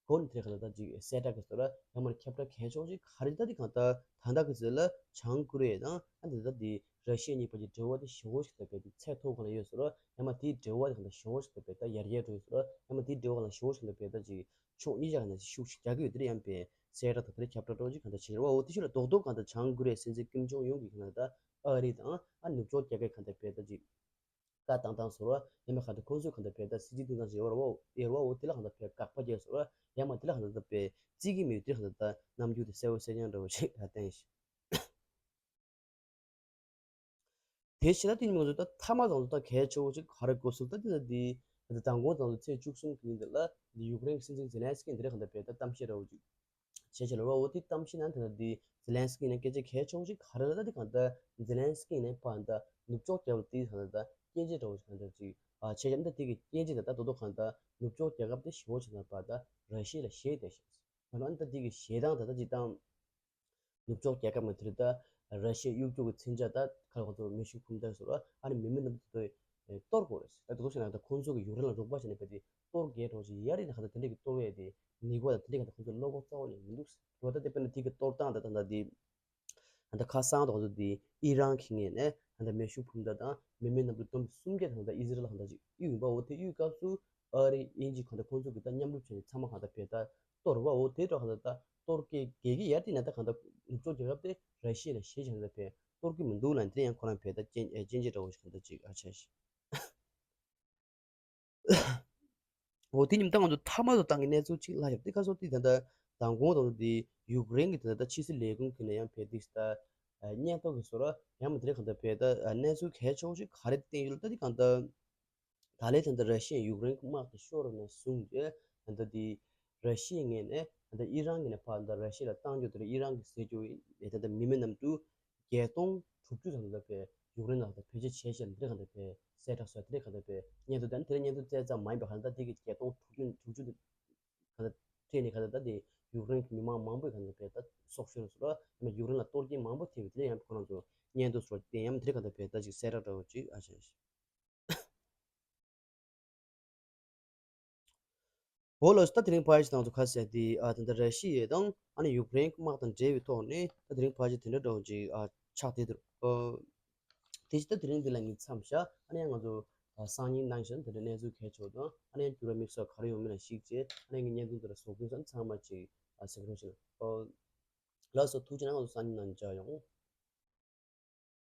གོ་ནས་དེ་ག་ལ་ད་ཅིག་གསལ་བསྒྲགས་ཀྱི་སོ་ར་ཡང་མར་ཁྱབ་བསྒྲགས་གལ་ཆེ་བོ་ཅིག་ག་རེ་ད་དེ་གང་ལྟར་ད་ལྟ་གི་ཟེར་ལ་བྱང་ཀོ་རི་ཡ་དང་ཨ་འདི་ད་དེ་ར་ཤི་ཡ་གཉིས་བར་གྱི་འབྲེལ་བ་དེ་ཞེ་བོ་ཞིག་ད་བས་དེ་ཚད་མཐོ་གང་ལ་ཡོད་སོ་ར་ཡང་མ་དེའི་འབྲེལ་བ་དེ་གང་ལྟར་ཞེ་བོ་ཞིག་ད་བས་ད་ཡར་རྒྱས་འགྲོ་ཡོད་སོ་ར་ཡང་མ་དེའི་འབྲེལ་བ་གང་ལ་ཞེ་བོ་ཞིག་ད་བས་ད་ཅིག་ཕྱོགས་གཉིས་ཆ་གང་ལྟར་ཅིག་ཤུགས་ཤིག་རྒྱག་གི་ཡོད་དེ་ཡང་བས་གསལ་བསྒྲགས་ད་དེ་ཁྱབ་བསྒྲགས་འགྲོ་ཅིག་གང་ལྟར་བྱེད་ར་བ་འོ་དེ་ཤུ་ལ་རྡོག་རྡོག་གང་ལྟར་བྱང་ཀོ་རི་ཡའི་སྲིད་འཛིན་ཀིམ་ཇོང་ཡུང་གི་གང་ལྟར་ད་ཨ་རི་དང་ཨ་ནུབ་ཕྱོགས་རྒྱལ་ཁབ་གང་ལྟར་བས་ད་ཅིག་བཀའ་བཏང་བཏང་ཟེར་བ་ཡང་མེད་གང་ལྟར་ཁོང་ཚོས་གང་ལྟར་བས་ད་སྲིད་ཇུས་བཏིང་བཏང་ཞིག་ཡོད་ར་བ་ཡོད་ར་བ་འོ་དེ་ལ་གང་ལྟར་བས་དགག་པ་རྒྱག་ཟེར་བ་ཡང་མ་དེ་ལ་གང་ལྟར་བས་བརྩི་གི་མེད་དེ་གང་ལྟར་ད་རྣམ་འགྱུར་དེ་གསལ་བོ་གསལ་རྐྱང་འདྲ་བོ་ཞིག་ད་བསྟན་ཞིང་། དེ་བྱས་ད་དེ་ཉིན་ང་ཚོ་ད་མཐའ་མ་ང་ཚོ་ད་གལ་ཆེ་བོ་ཞིག་ག་རེ་གོ་སོང་ད་དེ་ད་དེ་ད་ལྟ་མདང་དགོང་ང་ཚོ་ཚེས་བཅུ་གསུམ་གི་ཉིན་དེ་ལ་དེ་ཡུཀ་རེན་གྱི་སྲིད་འཛིན་ཛེ་ལན་སི་ཀི་འདི་རེད་གང་ལྟར་བས་ད་གཏམ་བཤད་འདྲ་བོ་ཞིག་བྱས་བྱས་ལ་ར་འོ་དེ་གཏམ་བཤད་ནང་དེ་ལ་དེ་ཛེ་ལན་སི་ཀི་ནས་སྐད་ཆ་གལ་ཆེ་བོ་ཞིག་ག་རེ་ལ་ད་དེ་གང་ལྟར་ཛེ་ལན་སི་ཀི་ནས་ཕར་ད་ནུབ་ཕྱོགས་རྒྱལ་ཁབ་དེ་གང་ལྟར་སྐད་ཆ་འདྲ་བོ་ཞིག་གང་ལྟར་ཅིག་ཨ་བྱས་བྱས་ད་དེ་གི་སྐད་ཆ་ད་ད་དོ་དོ་གང་ལྟར་ནུབ་ཕྱོགས་རྒྱལ་ཁབ་དེ་ཞེ་བོ་ཞིག་ན་ཕར་ད་ར་ཤི་ཡ་ལ་ཞེད་བསྡད་ཤག་ད་ད་དེ་གི་ཞེད་སྟངས་ད་ད་ཅིག་ད་ནུབ་ཕྱོགས་རྒྱལ་ཁབ་མ་དེ་རེད་ད་ར་ཤི་ཡ་གཡུག་རྒྱུག་གི་མཚོན་ཆ་ད་ཁ་ཁོ་ཚོ་མེ་ཤུགས་འཕུར་མདའ་ཟེར་བ་ཨ་ནི་མི་མེད་གནམ་གྲུ་དེ་གཏོར་དགོས་རེད་ད་དེ་ཚོ་བྱས་ན་ད་ཁོང་ཚོ་གི་ཡུཀ་རེན་ལ་རོགས་པ་བྱས་ནས་ཕར་དེ་གཏོར་རྒྱག་འགྲོ་ཞིག་ཡ་རེད་ད་གང་ལྟར་དེ་འདྲ་གི་གཏོར་བས་དེ་ནུས་པ་དང་དེ་འདྲ་གང་ལྟར་ཁོང་ཚོ་བློ་ཁོག་རྩ་བ་ནས་མི་འདུག་ཟེར་བ་ད་དེ་དཔེར་ན་དེ་གི་གཏོར་སྟངས་ད་ད་ད་དེ་ད་ཁ་སང་ད་ཁོང་ཚོ་དེ་ཨི་རན་གྱི་ངོས་ནས་ད་མེ་ཤུགས་འཕུར་མདའ་དང་མི་མེད་གནམ་གྲུ་བསྡོམས་སུམ་བརྒྱ་དང་ད་ཨི་ཟི་རལ་ལ་གང་ལྟར་ཅིག་གཡུག་ཡིན་པ་འོ་དེ་གཡུག་སྐབས་སུ་ཨ་རི་དབྱིན་ཇི་གང་ལྟར་ཁོང་ཚོ་གི་ད་མཉམ་རུབ་བྱས་ནས་ཚང་མ་གང་ལྟར་བས་ད་གཏོར་བ་འོ་དེ་འདྲ་གང་ལྟར་ད་གཏོར་སྐད་རྒྱག་གི་ཡ་དེ་ན་ད་གང་ལྟར་ནུབ་ཕྱོགས་རྒྱལ་ཁབ་དེ་ར་ཤི་ཡ་ལ་ཞེད་བྱས་ནས་བས་གཏོར་གི་མི་འདུག་ལབ་དེ་ཡང་ཁོ་རང་བས་ད་སྐྱོན་སྐྱོན་བརྗོད་འདྲ་བོ་ཞིག་གང་ལྟར་ཅིག་ཨ་ཆ་ཞིག་འོ་དེ་ཉིན་ད་ང་ཚོ་མཐའ་མ་དུ་བཏང་གི་གནས་ཚུལ་ཅིག་ལ་ཞབས་དེ་ཁ་སོ་དེ་ད་ལྟ་མདང་དགོང་དང་དེ་ཡུཀ་རེན་གྱི་ད་ལྟ་ཕྱི་སྲིད་ལས་ཁུངས་ཀྱི་ནས་ཡང་བས་དེ་ད་སྙན་ཐོ་གི་སོ་ར་ཡང་མ་དེ་རེད་གང་ལྟར་བས་ད་གནས་ཚུལ་གལ་ཆེ་བོ་ཞིག་ག་རེ་བསྟན་ཡོད་ལ་ད་དེ་གང་ལྟར། ད་ལན་ད་ལྟ་ར་ཤི་ཡས་ཡུཀ་རེན་གྱི་དམག་དེ་ཤོར་ནས་བཟུང་སྟེ་ད་ལྟ་དེ་ར་ཤི་ཡའི་ངོས་ནས་ད་ལྟ་ཨི་རན་གྱི་ནས་ཕར་ད་ར་ཤི་ཡ་ལ་བཏང་རྒྱུ་དེ་རེད། ཨི་རན་གྱི་ཟེར་རྒྱུ་ཡིན་ད་ལྟ་མི་མེད་གནམ་གྲུ་བརྒྱད་སྟོང་དྲུག་ཅུ་ཙམ་ད་ལྟ་བས་ཡུཀ་རེན་ལ་ད་བེད་སྤྱོད་བྱས་ཤག་དེ་ག་ད་བས་གསལ་བསྒྲགས་སོགས་དེ་ག་ད་བས་སྙན་ཐོ་དང་དེ་སྙན་ཐོ་བཙལ་ཙམ་མ་ཡིན་པ་ག་ད་དེ་གི་བརྒྱད་སྟོང་དྲུག་ཅུ་དྲུག་ཅུ་དེ་ག་ད་ཁྲིད་ནས་ག་ད་ད་དེ་ཡུཀ་རེན་གྱི་མི་མང་མང་པོས་ག་ད་བས་ད་སྲོག་ཤོར་སོང་ར་ཡང་ན་ཡུཀ་རེན་ལ་གཏོར་སྐྱོན་མང་པོ་ཐེབས་པའི་དེ་ཡང་ཁོ་རང་ཚོ་སྙན་ཐོ་སོགས་དེ་ཡང་དེ་ག་ད་བས་ད་ཅིག་གསལ་བསྒྲགས་འདྲ་བོ་ཅིག་ཨ་ཆ་ཞིག་འོ་ལགས་སོ། ད་དེ་རིང་ཕལ་ཆེར་ང་ཚོ་ཁ་གསལ་དེ་ཨ་ད་ལྟ་ར་ཤི་ཡ་དང་ཨ་ནི་ཡུཀ་རེན་དམག་དང་འབྲེལ་བའི་ཐོག་ནས་ད་དེ་རིང་ཕལ་ཆེར་དེ་འདྲ་འདྲ་བོ་ཅིག་ཨ་ཆགས་བསྡད་འདུག་ཨ་དེ་བཞིན་ད་དེ་རིང་འདི་ལ་ངས་མཚམས་བཞག་ཨ་ནི་ཡང་ང་ཚོ་ཨ་སང་ཉིན་གནངས་ཤིག་དེ་འདྲ་གནས་ཚུལ་གལ་ཆེ་བ་དང་ཨ་ནི་ཡང་འགྱུར་བ་དམིགས་བསལ་ག་རེ་ཡོང་མིན་ལ་གཞིགས་བྱས་ཨ་ནི་ངས་བརྙན་ཐུང་འདི་ལ་བཟོ་དགོས་བསམ་ཚང་མ་ཅིག་ཨ་གཟིགས་རོགས་བྱེད། ཨ་ལགས་སོ། ཐུགས་རྗེ་གནང་། ང་ཚོ་སང་ཉིན་ནང་མཇལ་ཡོང་།